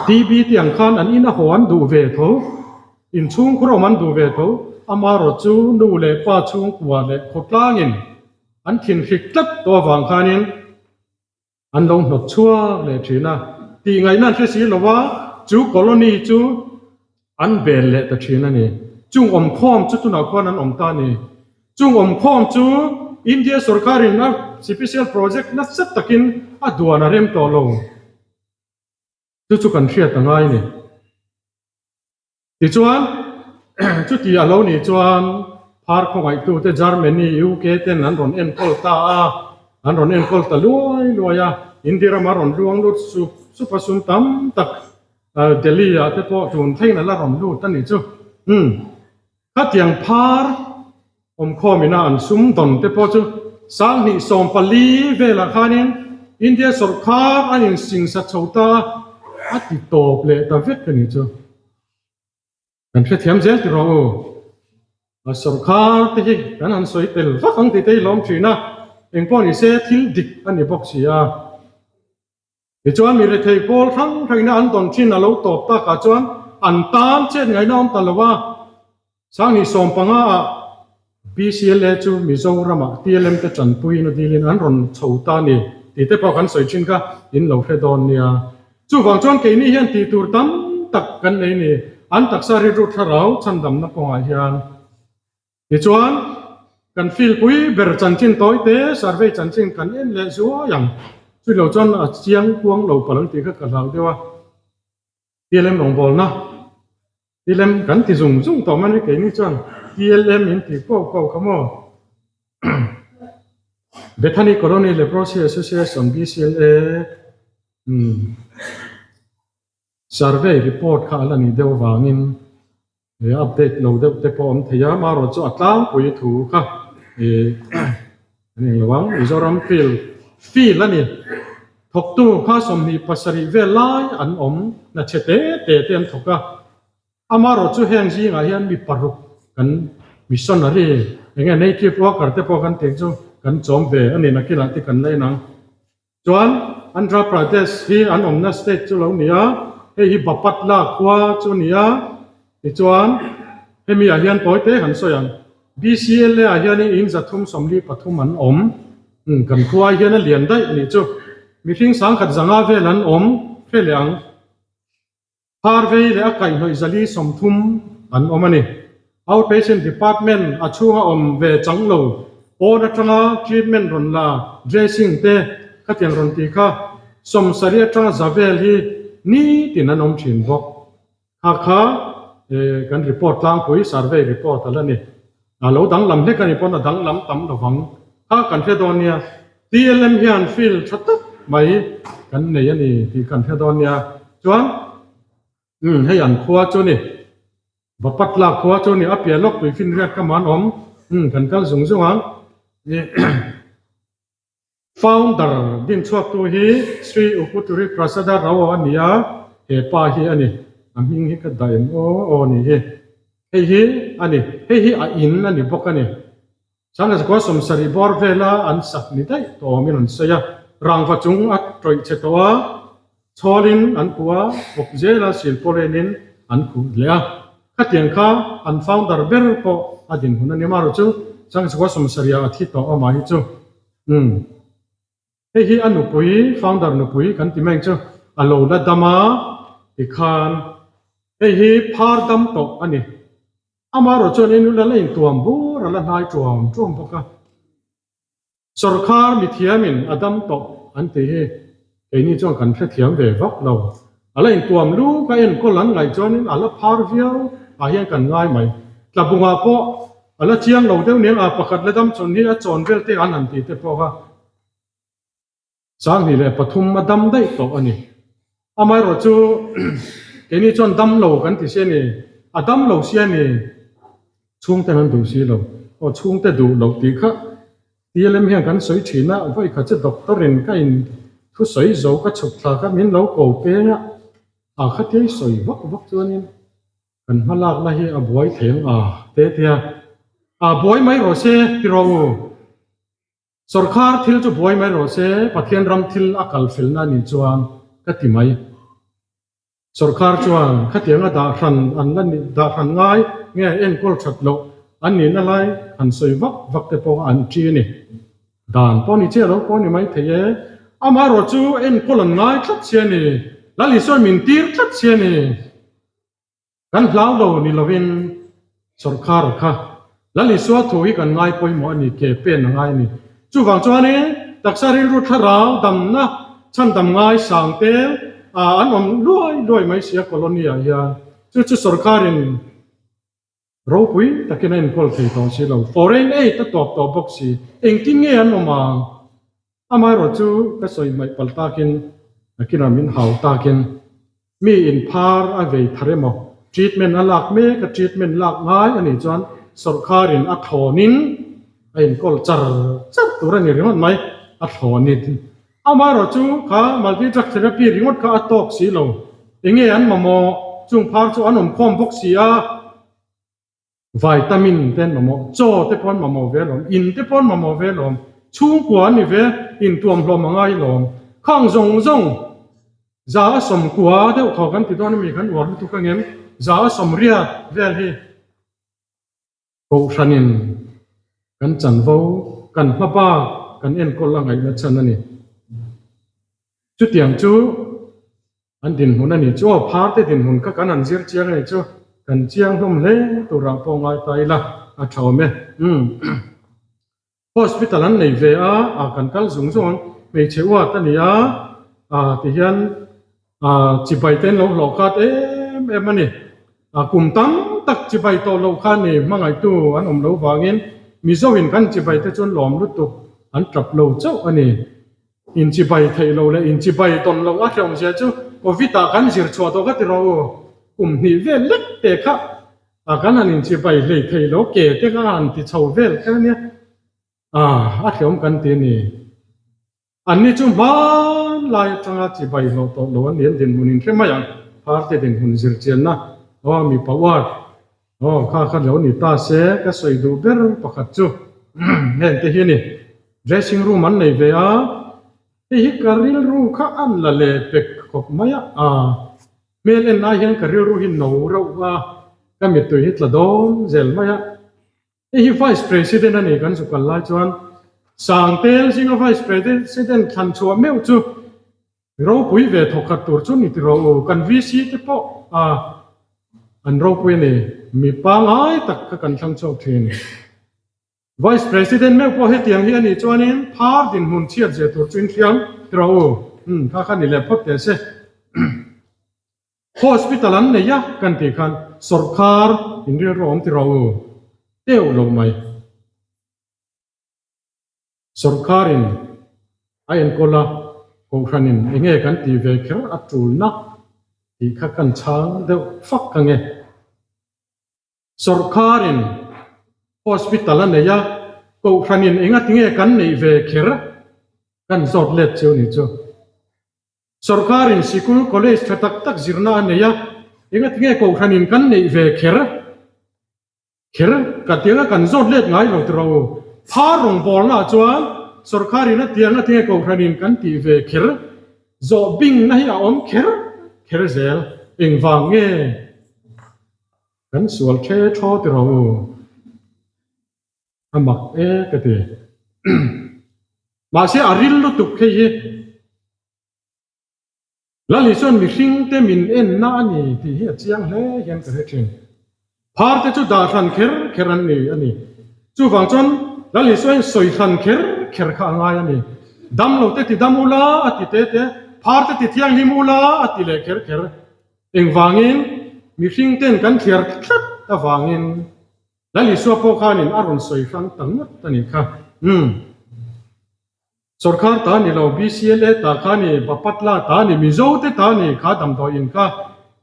TB te ang khan an ina haw an duh ve tho, inchhungkhur awm an duh ve tho, amaherawh chu nu leh pa chhungkua leh khawtlangin an thinhrik tlat tawh avang khanin an lo hnawt chhuak leh thin a, tih ngaihna an hre si lo va, chu colony chu an bel leh ta thin a ni. Chung awmkhawm chu tunah khuan an awm ta a ni. Chung awmkhawm chu India sorkarin a sipisial project nasa takin a duan a rem tawh lo. Chu chu kan hriat a ngai a ni. Tichuan, chuti a lo nih chuan phar khawngaihtute Germany, UK ten an rawn enkawl ta a, an rawn enkawl ta luai luai a, India rama rawn luang lut sup sup a, sum tam tak Delhi ah te pawh tun thlengin a la rawn lut a nih chu. Umm, khatiang phar awmkhawm ina an sum dawn te pawh chu 2014 velah khanin India sawrkar a insingsa chho ta a ti tawp leh ta vek a nih chu. Kan hrethiam zel ti rawh u. A sawrkar te hi kan han sawi tel vak ang tih te hi lawm thin a, engpawh ni se thil dik a ni bawk si a. Tichuan mi rethei pawl hrang hrangina an dawn thin a lo tawp takah chuan an tan chet ngaihna awm ta lo a, 2015 ah BCLA chu Mizoramah TLM te tanpuiin a dilin an rawn chho ta a ni tih te pawh kan sawi thin kha in lo hre dawn nia. Chuvang chuan keini hian tih tur tam tak kan nei ni, an taksa rilru thlarau chhandamna kawngah hian. Tichuan, kan field pui ber chanchin tawi te, survey chanchin kan en leh zuai ang. Chutilo chuan a chiang kuang lo palh ang tih kha ka hlau deuh a. TLM rawngbawlna, TLM kan ti zung zung tawh mai a ni keini chuan TLM in ti kuau kuau kha maw. Bethany Colony Leprosy Association, BCLA, umm survey report kha a la nih deuh avangin He update lo deuh te pawh awm thei a, amaherawh chu a tlangpui thu kha ih an eng lo ang, Mizoram field field a ni. Thawktu kha 27 vel lai an awm, hna chhe te te te an thawk a, amaherawh chu heng zingah hian mi paruk kan missionary eng nge native worker te pawh kan tih chu kan chawm ve a ni, nakinah te kan la en ang. Chuan Andhra Pradesh hi an awmna state chu lo ni a, hei hi Bapatla khua chu a ni a, tichuan hemi ah hian tawi te han sawi ang, BCLA ah hianin in 343 an awm, umm kan khua ah hian a lian daih a nih chu, mihring 1500 vel an awm hre leh ang. Harvey leh a kaihhnawih 430 an awm a ni. Outpatient Department a chhunga awm ve chang lo, pawn atanga treatment rawn la, dressing te khatiang rawn tih kha 70 atanga za vel hi nitin an awm thin bawk. Kha kha kan report tlangpui survey report a la ni. A lo danglam hlek a nih pawn a danglam tam lovang kha kan hre dawn nia. TLM hian field tha tak mai kan nei a ni tih kan hre dawn nia. Chuan umm hei an khua chu ni, Bapatla khua chu ni, a piah lawk tui finriat ka man awm, umm kan kal zung zung ang. Founder dinchhuaktu hi Sri Uputuri Prasada Rao a ni a, he pa hi a ni. A hming hi ka dah em aw aw ni hi. Hei hi a ni. Hei hi a in a ni bawk a ni. Sangha 70 bawr vela an sak ni daih tawh awmin an sawi a, rangva chung a tawih chhe tawh a, chhawlin an khuh a, awp zela silpawlenin an khuh leh a. Khatiang kha an founder ber pawh a dinhmun a ni. Amaherawhchu chu 1970 ah a thi tawh amah hi chu. Umm. Hei hi a nupui, founder nupui kan ti mai ang chu, a lo la dam a tikhan hei hi phar dam tawh a ni. Amaherawhchu chuan in la la intuam bur a la hnai tuam tuam bawk a. Sawrkar mithiamin a dam tawh an tih hi keini chuan kan hrethiam ve vak lo. A la intuam lu ka enkawl an ngaih chuanin a la phar viau ah hian kan ngai mai. Tlabungah pawh a la chiang lo deuh nen a pakhat la dam chhawn hi a chawn vel te an han tih te pawh kha 2003 a dam daih tawh a ni. Amaherawh chu keini chuan dam lo kan ti si a ni, a dam lo si a ni. Chhungten an duh si lo. Aw chhungte duh loh tih kha TLM hian kan sawi thin a, vawi khat chu doctor in ka in thu sawi zo ka chhuk thla kha min lo ko peng a, a khatia i sawi vak vak chuanin kan hma lakna hi a buai thei ang a te tia a buai mai rawh se ti rawh u. Sawrkar thil chu buai mai rawh se, Pathian ram thil a kal felna a nih chuan ka ti mai. Sawrkar chuan khatianga dah hran an la nih dah hran ngai nge enkawl that loh an nihna lai han sawi vak vak te pawh an ṭi a ni. Dan pawh ni chiah lo pawh ni mai thei e. Amaherawh chu enkawl an ngai tlat si a ni. Lal Isuan min tir tlat si a ni. Kan hlau lo ni lovin. Sawrkar kha Lal Isua thu hi kan ngai pawimawh a ni, ke pen a ngai a ni. Chuvang chuanin taksa rilru thlarau damna chhandam ngai sang te an awm luai luai mai si a colony ah hian. Chu chu sawrkarin ropui takin a enkawl thei tawh si lo. Foreign aid a tawp tawh bawk si. Engtin nge an awm ang? Amaherawh chu ka sawi hmaih palh takin nakinah min hau takin mi inphar a vei thar emaw treatment a lak mek a treatment lak ngai a nih chuan sawrkharin a thlawnin a inkawl char char tur a ni ringawt mai a thlawnin. Amaherawh chu kha multi drug therapy ringawt kha a tawk si lo enge an mamawh chung phar chu an awm khawm bawk si a. Vitamin te an mamawh, chaw te pawh an mamawh ve alawm, in te pawh an mamawh ve alawm, chhungkua an ni ve, intuam hlawm a ngai alawm. Khang zawng zawng za a sawmkua deuh thaw kan ti dawn ami kan uar lutuk angem, za a sawmriat vel hi Kohhranin kan chanvo, kan hma bak kan enkawl a ngaihna chhan a ni. Chutiang chu An dinhmun a nih chu aw, pharte dinhmun kha kan han zir chiang a nih chu, kan chiang hlawm hle turah pawh ngai ta ila a tha awm e. Umm. Hospital an nei ve a, a kan kal zung zung ang, hmeichhe uat a ni a, a tihian a chibai te an lo hlawh khat em em a ni. A kum tam tak chibai tawh loh kha ni hmangaihtu an awm lo vangin Mizo in kan chibai te chuan lawm lutuk an tap lo chauh a ni. Inchibai theih loh leh inchibai tawn loh a hlawm zia chu Covid ah kan zir chhuah tawh ka ti rawh u. Kum hnih vel lek te kha a kan han inchibai hlei thei lo ke te kha han ti chho vel kher ania a a hlawm kan ti a ni. Anni chu hmanlai atanga chibai hlawh tawh lo an ni an dinhmun in hre mai ang Pharte dinhmun zir chianna aw mipa uar Aw, kha kha lo ni ta se, ka sawi duh ber pakhat chu heng te hi a ni. Dressing room an nei ve a, hei hi ka rilru kha an la leh pek khawp mai a, aa hmel en lai hian ka rilru hi no reuh a, ka mittui hi tla dawn zel mai a. Hei hi Vice President a ni kan zu kal lai chuan Sangtel zinga Vice President thlan chhuah meuh chu Ropui ve thawkhat tur chu ni tiraw u, kan VC te pawh a an ropui a ni, mi pangai tak kha kan thlang chhuak thin. Vice President meuh pawh hetiang hi a nih chuanin phar dinhmun chhiat zia tur chu in hriam tiraw u, umm kha kha ni leh phawt teh se. Hospital an nei a kan tih khan sawrkar in rilru awm tiraw u, teuh lo mai. Sawrkarin a enkawl a, Kohhranin enge kan tih ve kher a tulna tih kha kan chhang deuh fak ang e. Sawrkarin hospital a nei a, Kohhranin engatinge kan neih ve kher kan zawt let cheu ni chu. Sawrkarin sikul, college tha tak tak zirna a nei a, engatinge Kohhranin kan neih ve kher Kher ka tianga kan zawt let ngai lo tiraw u. Phar rawngbawlna ah chuan sawrkarin a tianga tinge kohhranin kan tih ve kher zawh bingna hi a awm kher kher zel. Engvang nge kan sual the thaw tiraw u. A mak e ka ti. Mahse a ril lutuk hei hi. Lali chuan mihring te min enna a ni tih hi a chiang hle hian ka hre thin. Phar te chu dah hran kher kher an ni a ni. Chuvang chuan Lali chuan sawi hran kher kher kha a ngai a ni. Dam lo te ti dam ula a ti te te, phar te ti thianghlim ula a ti leh kher kher. Engvangin mihring ten kan thliar tlat avangin Lali Isua pawh khanin a rawn sawi hrang ta ngawt a nih kha. Umm. Sawrkar ta ni lo, BCLA ta kha ni, Bapatla ta ni, Mizo te ta ni kha damdawi in kha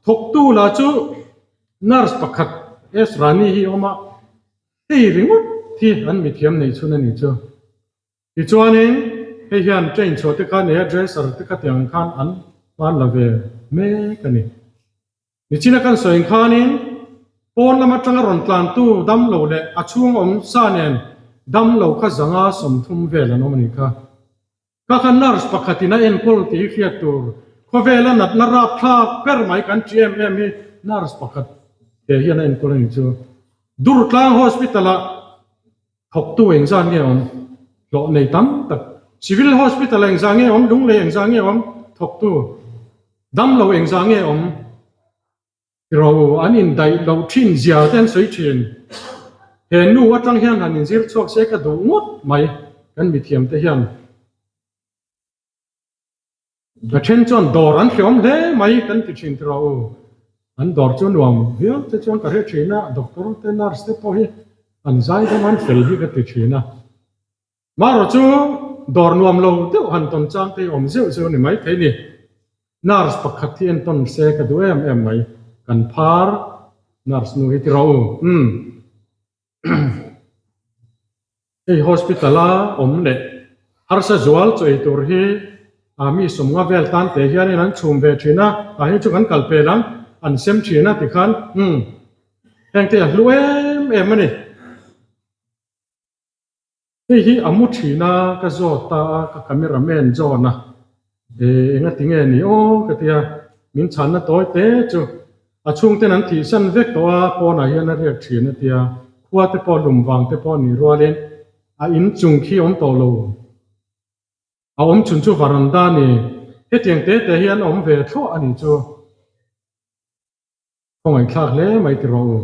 thawktu lah chu nurse pakhat S Rani hi awm a, hei ringawt hi an mithiam nei chhun a ni chu. Tichuanin hei hian train chhuah te kha nei a, dresser te kha tiang khan an hman la ve mek a ni. Nichina kan sawi ang khanin pawn lam atanga rawn tlantu damlo leh a chhung awm sa nen damlo kha zanga 30 vel an awm a nih kha. Kha kha nurse pakhatin a enkawl tih hi hriat tur khawvela natna rapthlak ber mai kan ṭih em em hi nurse pakhat te hian a enkawl a nih chu. Durtlang Hospital ah thawktu engzat nge awm? Hlawh nei tam tak. Civil Hospital ah engzah nge awm? Lunglei engzah nge awm? Thawktu. Damlo engzah nge awm? Ro an indaih loh thin zia te an sawi thin. He nu atang hian han inzir chhuak se ka duh ngawt mai kan mithiam te hian. A then chuan dawr an hreawm hle mai kan ti thin tiraw u. An dawr chu nuam viau te chuan ka hre thin a, doctor te nurse te pawh hi an zai deuh an fel hi ka ti thin a. Marawh chu dawr nuam lo deuh han tawn chang te hi awm zeuh zeuh a ni maithei ni. Nurse pakhat hi entawn se ka duh em em mai. Kan phar nurse nu hi ti rawh u. Umm. Hei hospital a awm leh harsa zual chaw ei tur hi a mi sawmnga vel tan te hianin an chhum ve thin a, tah hi chu kan kal pel ang, an sem thin a tikhan umm heng te a hlu em em a ni. Hei hi a mu thin a, ka zawt ta a, ka camera man John a, eh enga ti nge ni aw ka ti a, min chhanna tawi te chu a chhungten an thihsan vek tawh a, pawnah hian a riak thin a tia, khua te pawh lum vang te pawh nih rualin a inchung khi awm tawh lo, a awm chhun chu varanda a ni, hetiang te te hian a awm ve thluah a nih chu. Khawngaihthlak hle mai ti rawh u.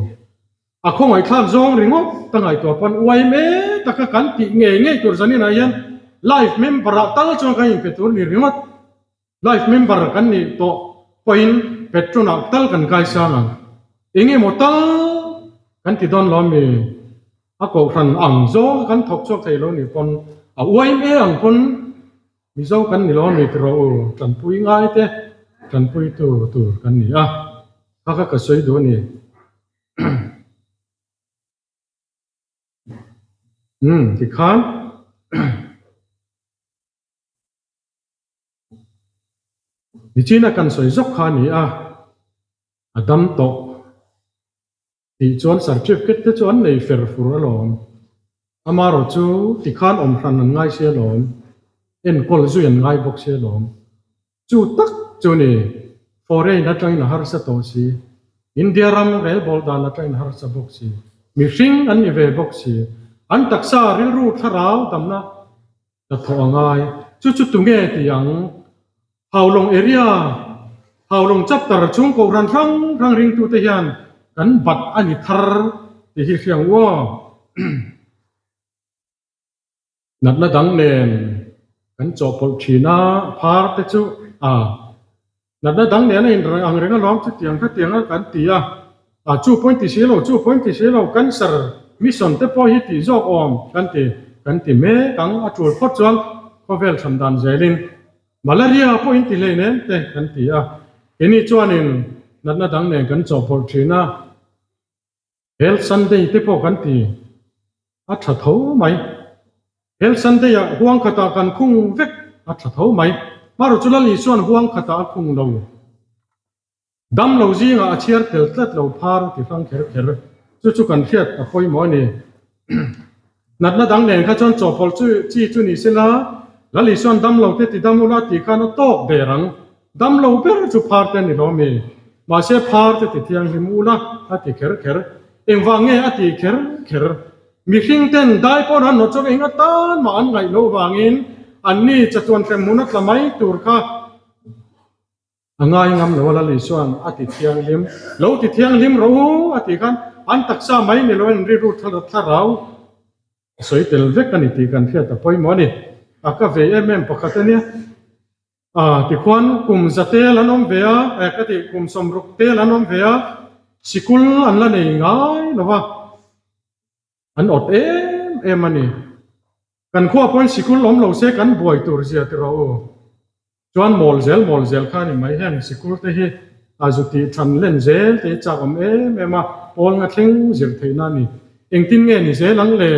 A khawngaihthlak zawng ringawt ka ngaihtuah pawn uai mek taka kan tih ngei ngei tur zaninah hian life member ah tal chuan kan inpe tur ni ringawt. Life member kan nih tawh pawhin patron ah tal kan kaisang ang. Eng emaw tal kan ti dawn lo ami? A kohhran ang zawng kan thawk chhuak thei lo nih pawn a uai mek ang pawn Mizo kan ni lo ami tiraw u, tanpui ngai te tanpui tu tur kan ni a, kha kha ka sawi duh a ni. Umm tikhan Nichina kan sawi zawk kha a ni a, a dam tawh. Tih chuan certificate te chu an nei fer fur alawm. Amarawh chu tikhan awm hran an ngai si alawm, enkawl zui an ngai bawk si alawm. Chu tak chu ni, foreign atangin a harsa tawh si, India ram relbawl dan atangin a harsa bawk si, mihring an ni ve bawk si, an taksa rilru thlarau damna Hnathawh a ngai. Chu chu tunge ti ang? Haulawng area, Haulawng chapter chhung kohhran hrang hrang ringtute hian kan bat a ni thar tih hi hria ang u aw. Natna dang nen kan chawhpawlh thin a, phar te chu a. Natna dang nen a in ang reng alawm chutiang khatiang a kan ti a, a chu pawhin ti si lo, chu pawhin ti si lo, cancer mission te pawh hi tih zawk awm kan ti, kan ti mek ang, a tul phawt chuan khawvel chhan dan zelin malaria pawhin ti hlei nem te kan ti a, keini chuanin natna dang nen kan chawhpawlh thin a. Health Sunday te pawh kan ti a tha tho mai. Health Sunday ah huang khatah kan khung vek a tha tho mai. Hmarawh chu Lal Isua'n huang khatah a khung lo. Dam lo zingah a chhiar tel tlat lo phar a ti hrang kher kher. Chu chu kan hriat a pawimawh a ni. Natna dang nen kha chuan chawhpawlh chu chi chu ni sela, Lal Isua'n dam lo te ti dam ula tih khan a tawk der ang. Dam lo ber chu phar te a ni lo mi? Mahse phar te ti thianghlim ula a ti kher kher. Engvang nge a ti kher kher? Mihring ten dai pawn an nawh chuan eng atan mah an ngaih loh vangin anni chatuan hremhmun a tla mai tur kha A ngai ngam lo a Lal Isua'n a ti thianghlim, Lo ti thianghlim rawh u a tih khan an taksa mai ni loin an rilru thlarau a sawi tel vek a ni tih kan hriat a pawimawh a ni. A ka vei em em pakhat a nia. A tikhuan kum za tel an awm ve a, eh ka tih kum 60 tel an awm ve a, sikul an la nei ngai lo va. An awt em em a ni. Kan khua pawhin sikul awm lo se kan buai tur zia ti rawh u. Chuan mawl zel mawl zel kha a ni mai. Heng sikul te hi a zu tih than len zel te hi chak awm em em a, pawl nga thleng zir theihna a ni. Engtin nge ni zel ang le?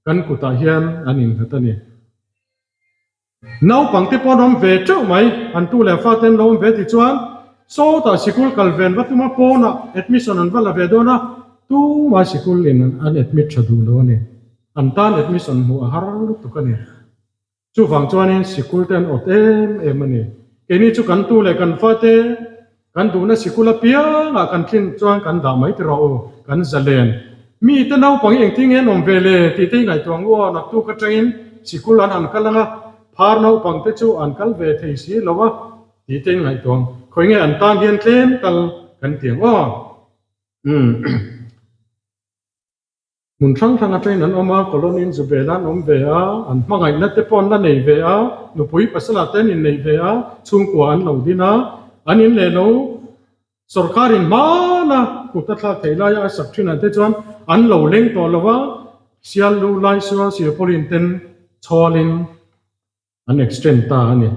Kan kutah hian an innghat a ni. Naupang te pawh an awm ve teuh mai, an tu leh fate an lo awm ve tih chuan sawtah sikul kal ve an va tum a, pawnah admission an va la ve dawn a, tumah sikul in an admit tha duh lo a ni. An tan admission hmuh a har lutuk a ni. Chuvang chuanin sikul te an awt em em a ni. Keini chu kan tu leh kan fate Kan duhna sikul apiangah kan tlin chuan kan dah mai tiraw u, kan zalen. Mite naupang hi engtin nge an awm ve le tih te hi ngaihtuah ang u aw, naktuk atangin sikul an han kal ang a, phar naupang te chu an kal ve thei si lo a tih te hi ngaihtuah ang. Khawi nge an tan hian tlem tal. kan ti ang aw. Umm. Hmun hrang hrang atangin an awm a, Colony in Zubela an awm ve a, an hmangaihna te pawh an la nei ve a, nupui pasala te an innei ve a, chhungkua an lo din a, an in leh lo Sorkar in hmana kut a thlak theih laia a sak thin ah te chuan an lo leng tawh lo a, Sial lu lai sual Sirpawlin ten chhawlin an extend ta a ni.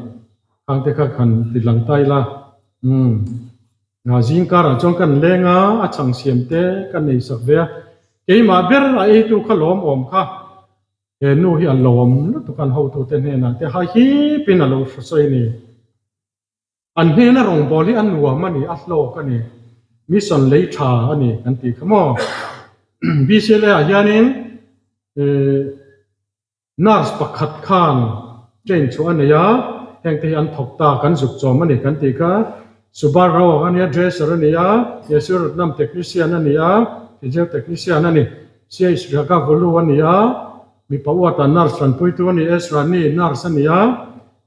Khang te kha khan ti lang ta ila. Umm. Nga zing karah chuan kan leng a, a chhang siam te ka nei sak ve a. Keimah ber a eitu kha lawm awm kha. He nu hi a lawm lutuk an hotute hnenah te ha hipin a lo hrasawi a ni. An hnena rawngbâwl hi a nuam a ni, a hlawk a ni, mission lei ṭha a ni kan tih kha maw? BCLA ah hianin nurse pakhat khan train chhuah a nei a, hengte hi an thawk ta, kan zuk chawm a ni kan tih kha. Subarao a nia, dresser a ni a, Yesuratnam technician a ni a, physio technician a ni, CH Raghavulu a ni a, Mipa uata nurse tanpuitu a ni, Ezra ni nurse a ni a,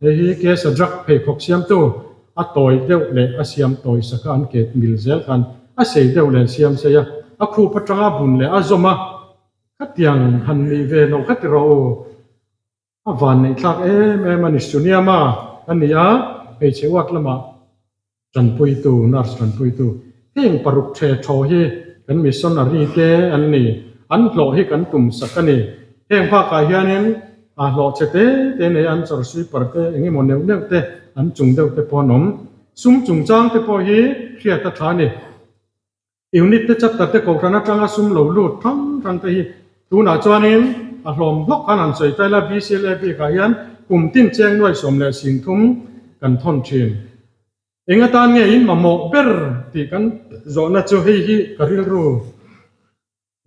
hei hi Kesa drug pheikhawk siamtu a tawi deuh leh a siam tawi saka an ket mil zel khan a sei deuh leh siam sei a, a khup atanga bun leh a zawm a, khatiang han nih ve lo kha ti rawh u, a van neih thlak em em a ni, Suniama a ni a, hmeichhe uat lamah Tanpuitu, nurse tanpuitu, heng paruk the thaw hi kan missionary te an ni, an hlawh hi kan tum sak a ni. Heng bakah hianin a hlawh chhe te te nei an chawr sweeper te eng emaw neuh neuh te an chung deuh te pawh an awm. Sum chungchang te pawh hi hriat a tha a ni. Unit te chapter te kohhran atanga sum lo lut hrang hrang te hi tunah chuanin a hlawm hlawk khan han sawi taila BCLA bikah hian kum tin cheng nuai 13 kan thawn thin. Eng atan nge in mamawh ber tih kan zawhna chu hei hi ka rilru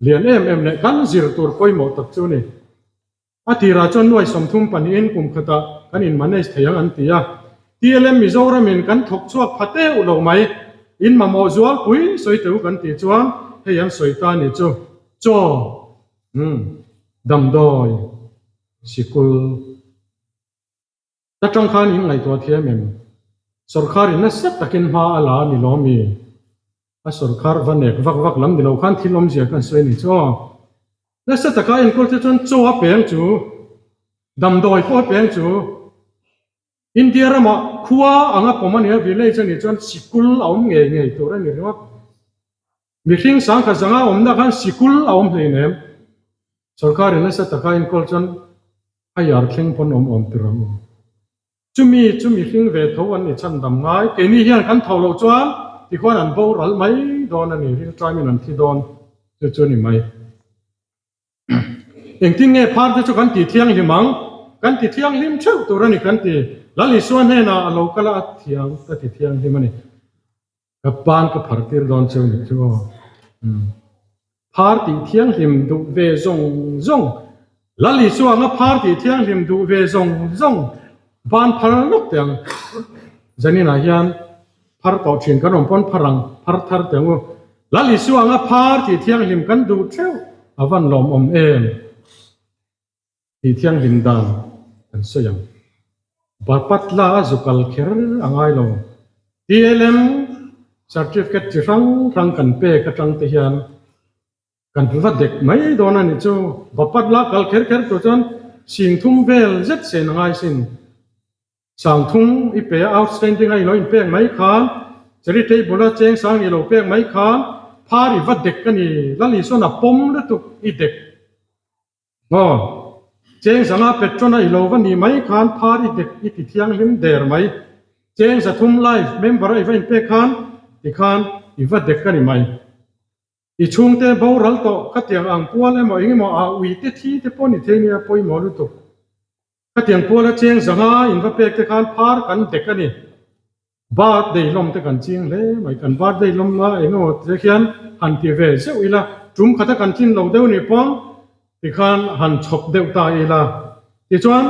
lian em em leh kan zir tur pawimawh tak chu a ni. A tirah chuan nuai 30 pahnihin kum khatah kan in manage thei ang an ti a. TLM Mizoramin kan thawk chhuak pha teuh lo mai. In mamawh zualpui sawi teu kan tih chuan hei an sawi ta ni chu. Chaw, umm, damdawi, sikul. Ta tang khan in ngaihtuah thiam em? Sorkar in nasa takin hma a la a ni lo mi? A sorkar va nek vak vak lam ni lo khan thil awmzia kan sawi a ni chu aw. Nasa taka enkawl te chuan chaw a peng chu, damdawi pawh a peng chu, India ramah khua anga pawm a nia village a nih chuan sikul a awm ngei ngei tur a ni ringawt. Mihring sangkhat zanga awmna khan sikul a awm hleinem. Sorkar in nasa taka enkawl chuan a yar thleng pawn awm awm tir ang u. Chumi chu mihring ve tho an ni chhan dam ngai. Keini hian kan tho loh chuan tikhuan an boral mai dawn a ni, rilṭaimin an thi dawn chu chu a ni mai. Engtin nge phar te chu kan ti thianghlim ang? Kan ti thianghlim theuh tur a ni kan ti. Lal Isua hnenah a lo kal a, a thiang ka ti thianghlim a ni. Ka pan ka phar tir dawn cheu nih chu aw. Phar tih thianghlim duh ve zawng zawng, Lal Isua anga phar tih thianghlim duh ve zawng zawng ban phar lawk teh ang. Zaninah hian phar tawh thin kan awm pawn phar ang, phar thar teh ang u. Lal Isua anga phar tih thianghlim kan duh theuh a van lawmawm em? Tih thianghlim dan kan sawi ang. Bapatla a zu kal kher a ngai lo. TLM certificate chi hrang hrang kan pek atang te hian kan va dek mai dawn a ni chu. Bapatla kal kher kher tur chuan 3000 vel zet sen a ngai sin. 3000 i pe a outstanding a i lo inpek mai khan charitable a cheng sang i lo pek mai khan phar i va dek a ni. Lal Isuan a pawm lutuk i dek. Aw, cheng zanga petrol a i lo va nih mai khan phar i dek i ti thianghlim der mai. Cheng 300 life member a i va inpek khan tikhan i va dek a ni mai. I chhungte boral tawh khatiang ang pual emaw engemaw ah ui te thi te pawh ni thei nia pawimawh lutuk. Khatiang puala cheng 500 in va pek te khan phar kan dek a ni. Birthday lawm te kan ching hle mai, kan birthday lawm la eng emaw te khian han ti ve zeuh ila, tum khata kan tlin lo deuh nih pawh tikhan han chhawp deuh ta ila. Tichuan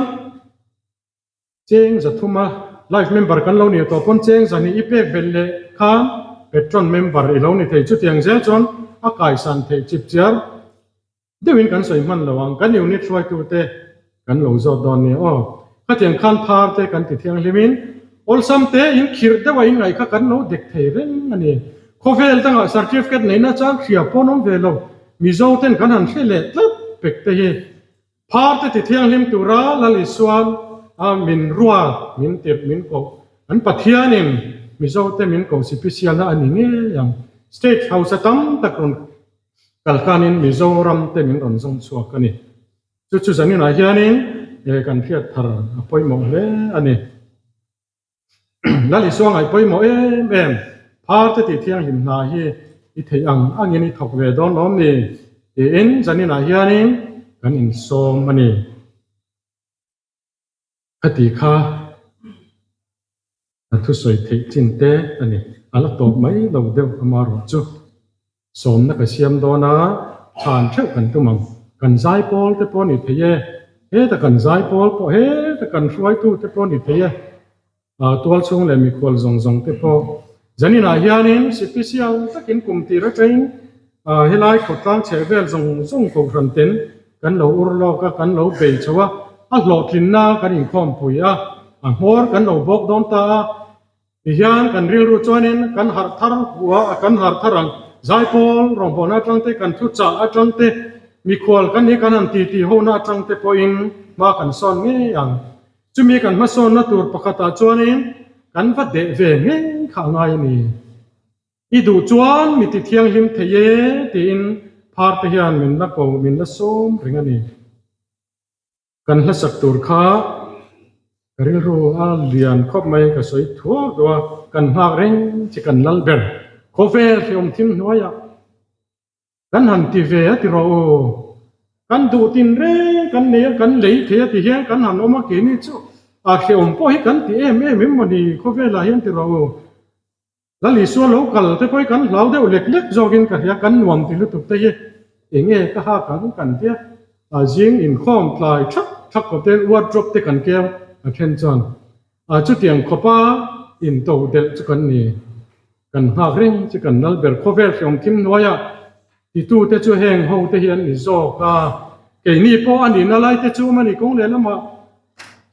cheng 300 a life member kan lo nih tawh pawn cheng 200 i pek belh leh khan patron member i lo ni thei. Chutiang zel chuan a kaisan theih chip chiar. Deuhin kan sawi hman lo ang, kan unit hruaitute kan lo zawt dawn nia aw. Khatiang khan phar te kan ti thianghlimin awlsam te in khirh deuha in ngaih kha kan lo dek thei reng a ni. Khawvel dangah certificate neihna chang hria pawn awm ve lo. Mizo ten kan han hre leh tlat pek te hi. Phar te ti thianghlim tura Lal Isuan a min ruat, min tirh, min koh. An Pathianin Mizo te min koh sipisialna a ni ngei ang. State hausa tam tak rawn kal khanin Mizoram te min rawn zawng chhuak a ni. Chu chu zaninah hianin kan hriat thar a pawimawh hle a ni. Lal Isua ngaih pawimawh em em, phar te tih thianghlim hna hi i theih ang angin i thawk ve dawn lawm ni? tiin zaninah hianin kan insawm a ni. Khati kha a thusawi theih chin te a ni. A la tawp mai lo deuh amarawh chu. Sawmna ka siam dawn a, chhan theuh kan tum ang. Kan zaipawl te pawh a ni thei e, heta kan zaipawl pawh, heta kan hruaitu te pawh a ni thei e, tual chhung leh mikhual zawng zawng te pawh. Zaninah hianin sipisial takin kum tir atangin helai khawtlang chheh vel zawng zawng kohhran ten kan lo ur lawk a, kan lo bei chho a, a hlawhtlinna kan inkhawmpui a, a hmawr kan lo bawk dawn ta a. Tihian kan rilru chuanin kan harh thar hua a kan harh thar ang. Zaipawl rawngbawlna atang te, kan thuchah atang te, mikhual kan nih kan han titi hona atang te pawhin hma kan sawn ngei ang. Chumi kan hmasawnna tur pakhatah chuanin kan va deh ve ngei kha a ngai a ni. I duh chuan mi ti thianghlim thei e tiin phar te hian min la ko, min la sawm reng a ni. Kan hlasak tur kha ka rilru a lian khawp mai, ka sawi thuak duh a, kan nghak reng chi kan lal ber. Khawvel hreawm thim hnuaiah kan han ti ve a ti rawh u. Kan duh tin reng kan nei a, kan lei thei a ti hian kan han awm a, keini chu a hreawm pawh hi kan ti em em em maw ni khawvelah hian ti rawh u. Lal Isua lo kal te pawh hi kan hlau deuh lek lek zawkin ka hria, kan nuam ti lutuk te hi enge ka hak ang kan tia, a zing inkhawm tlai thak thak khawp te wardrobe te kan keu a then chuan a chutiang khawpa into delh chu kan ni, kan nghak reng chu kan lal ber khawvel hreawm thim hnuaiah titu te chu heng ho te hi an ni zawk a, keini pawh a nihna lai te chu awm a ni kawng leh lamah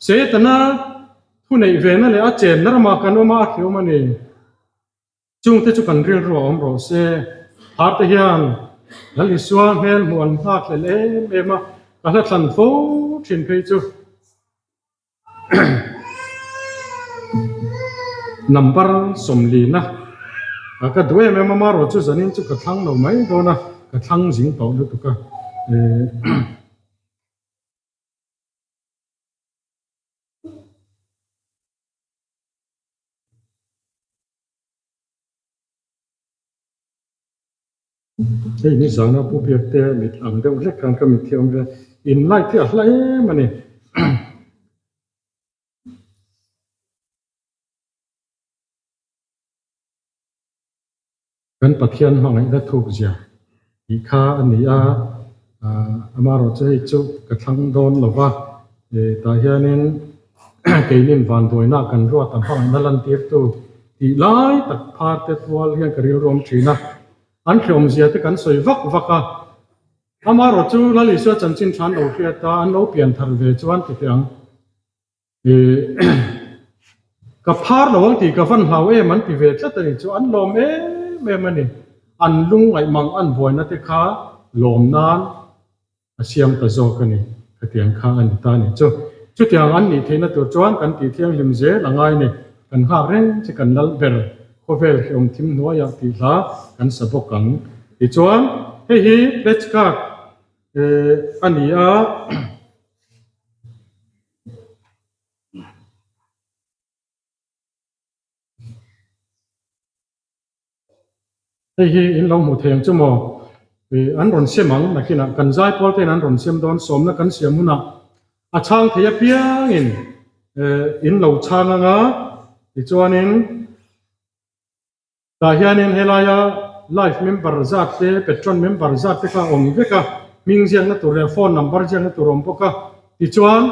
Setana Thu neih vena leh a chenna ramah kan awm a, a hriawm a ni. Chungte chu kan rilru a awm rawh se. Pharte hian Lal Isua hmel hmuh an nghakhlel em em a, ka hla thlan fo thin phei chu. Number sawmlina ka duh em em a, amaherawh chu zanin chu ka thlang lo mai dawn a, ka thlang zing tawh lutuk a. Hei ni zana Pu Biakte mit ang deuh hlek khan ka mit hi a awm ve, in light hi a hla em a ni. Kan Pathian hmangaihna thuk zia tih kha a ni a, amaherawh chu hei chu ka thlang dawn lo va, tah hianin keinin vanduaina kan ruat ang hmangaihna lantirtu tih lai tak phar te tual hian ka rilruam thin a, an hreawmzia te kan sawi vak vak a, amaherawh chu Lal Isua chanchin tha an lo hriat a, an lo pian thar ve chuan ti teh ang. Ka phar lo ang tih ka van hlau em an ti ve tlat a ni chu an lawm em em a ni. An lung ngaihmang an buaina te kha lawm nan a siam ta zawk a ni. Khatiang kha a ni ta a ni chu. Chutiang an nih theihna tur chuan kan tih thianghlim zel a ngai ni. Kan nghak reng che kan lal ber khawvel hrehawm thim hnuaiah tih hla kan sa bawk ang. Tichuan hei hi pledge card a ni a. Hei hi in lo hmuh thei ang chu maw? Ih an rawn sem ang nakinah kan zaipawl ten an rawn sem dawn sawmna kan siam hunah a chhang thei apiangin eh in lo chhang anga tichuanin Tah hianin helaia life member zat te, patron member zat te kha a awm vek a, hming ziakna tur leh phone number ziakna tur a awm bawk a. Tichuan,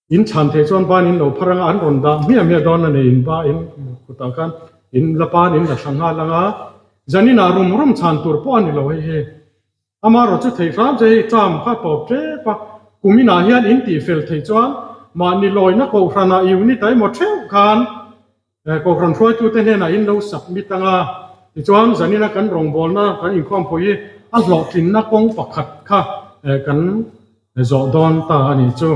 in chhan theih chuan ban in lo phar anga an rawn dah hmiah hmiah dawn a ni, in ba in kutah khan in la pan in la thla nghal anga, zaninah rum rum chhan tur pawh a ni lo hei hi. Amaherawh chu theih hram che hei term kha tawp tep a, kum inah hian in tihfel theih chuan mahni lawina kohhranah unit a emaw theuh khan. Kohhran hruaitute hnenah in lo submit anga tichuan zanina kan rawngbawlna kan inkhawmpui hi a hlawhtlinna kawng pakhat kha kan zawh dawn ta a nih chu.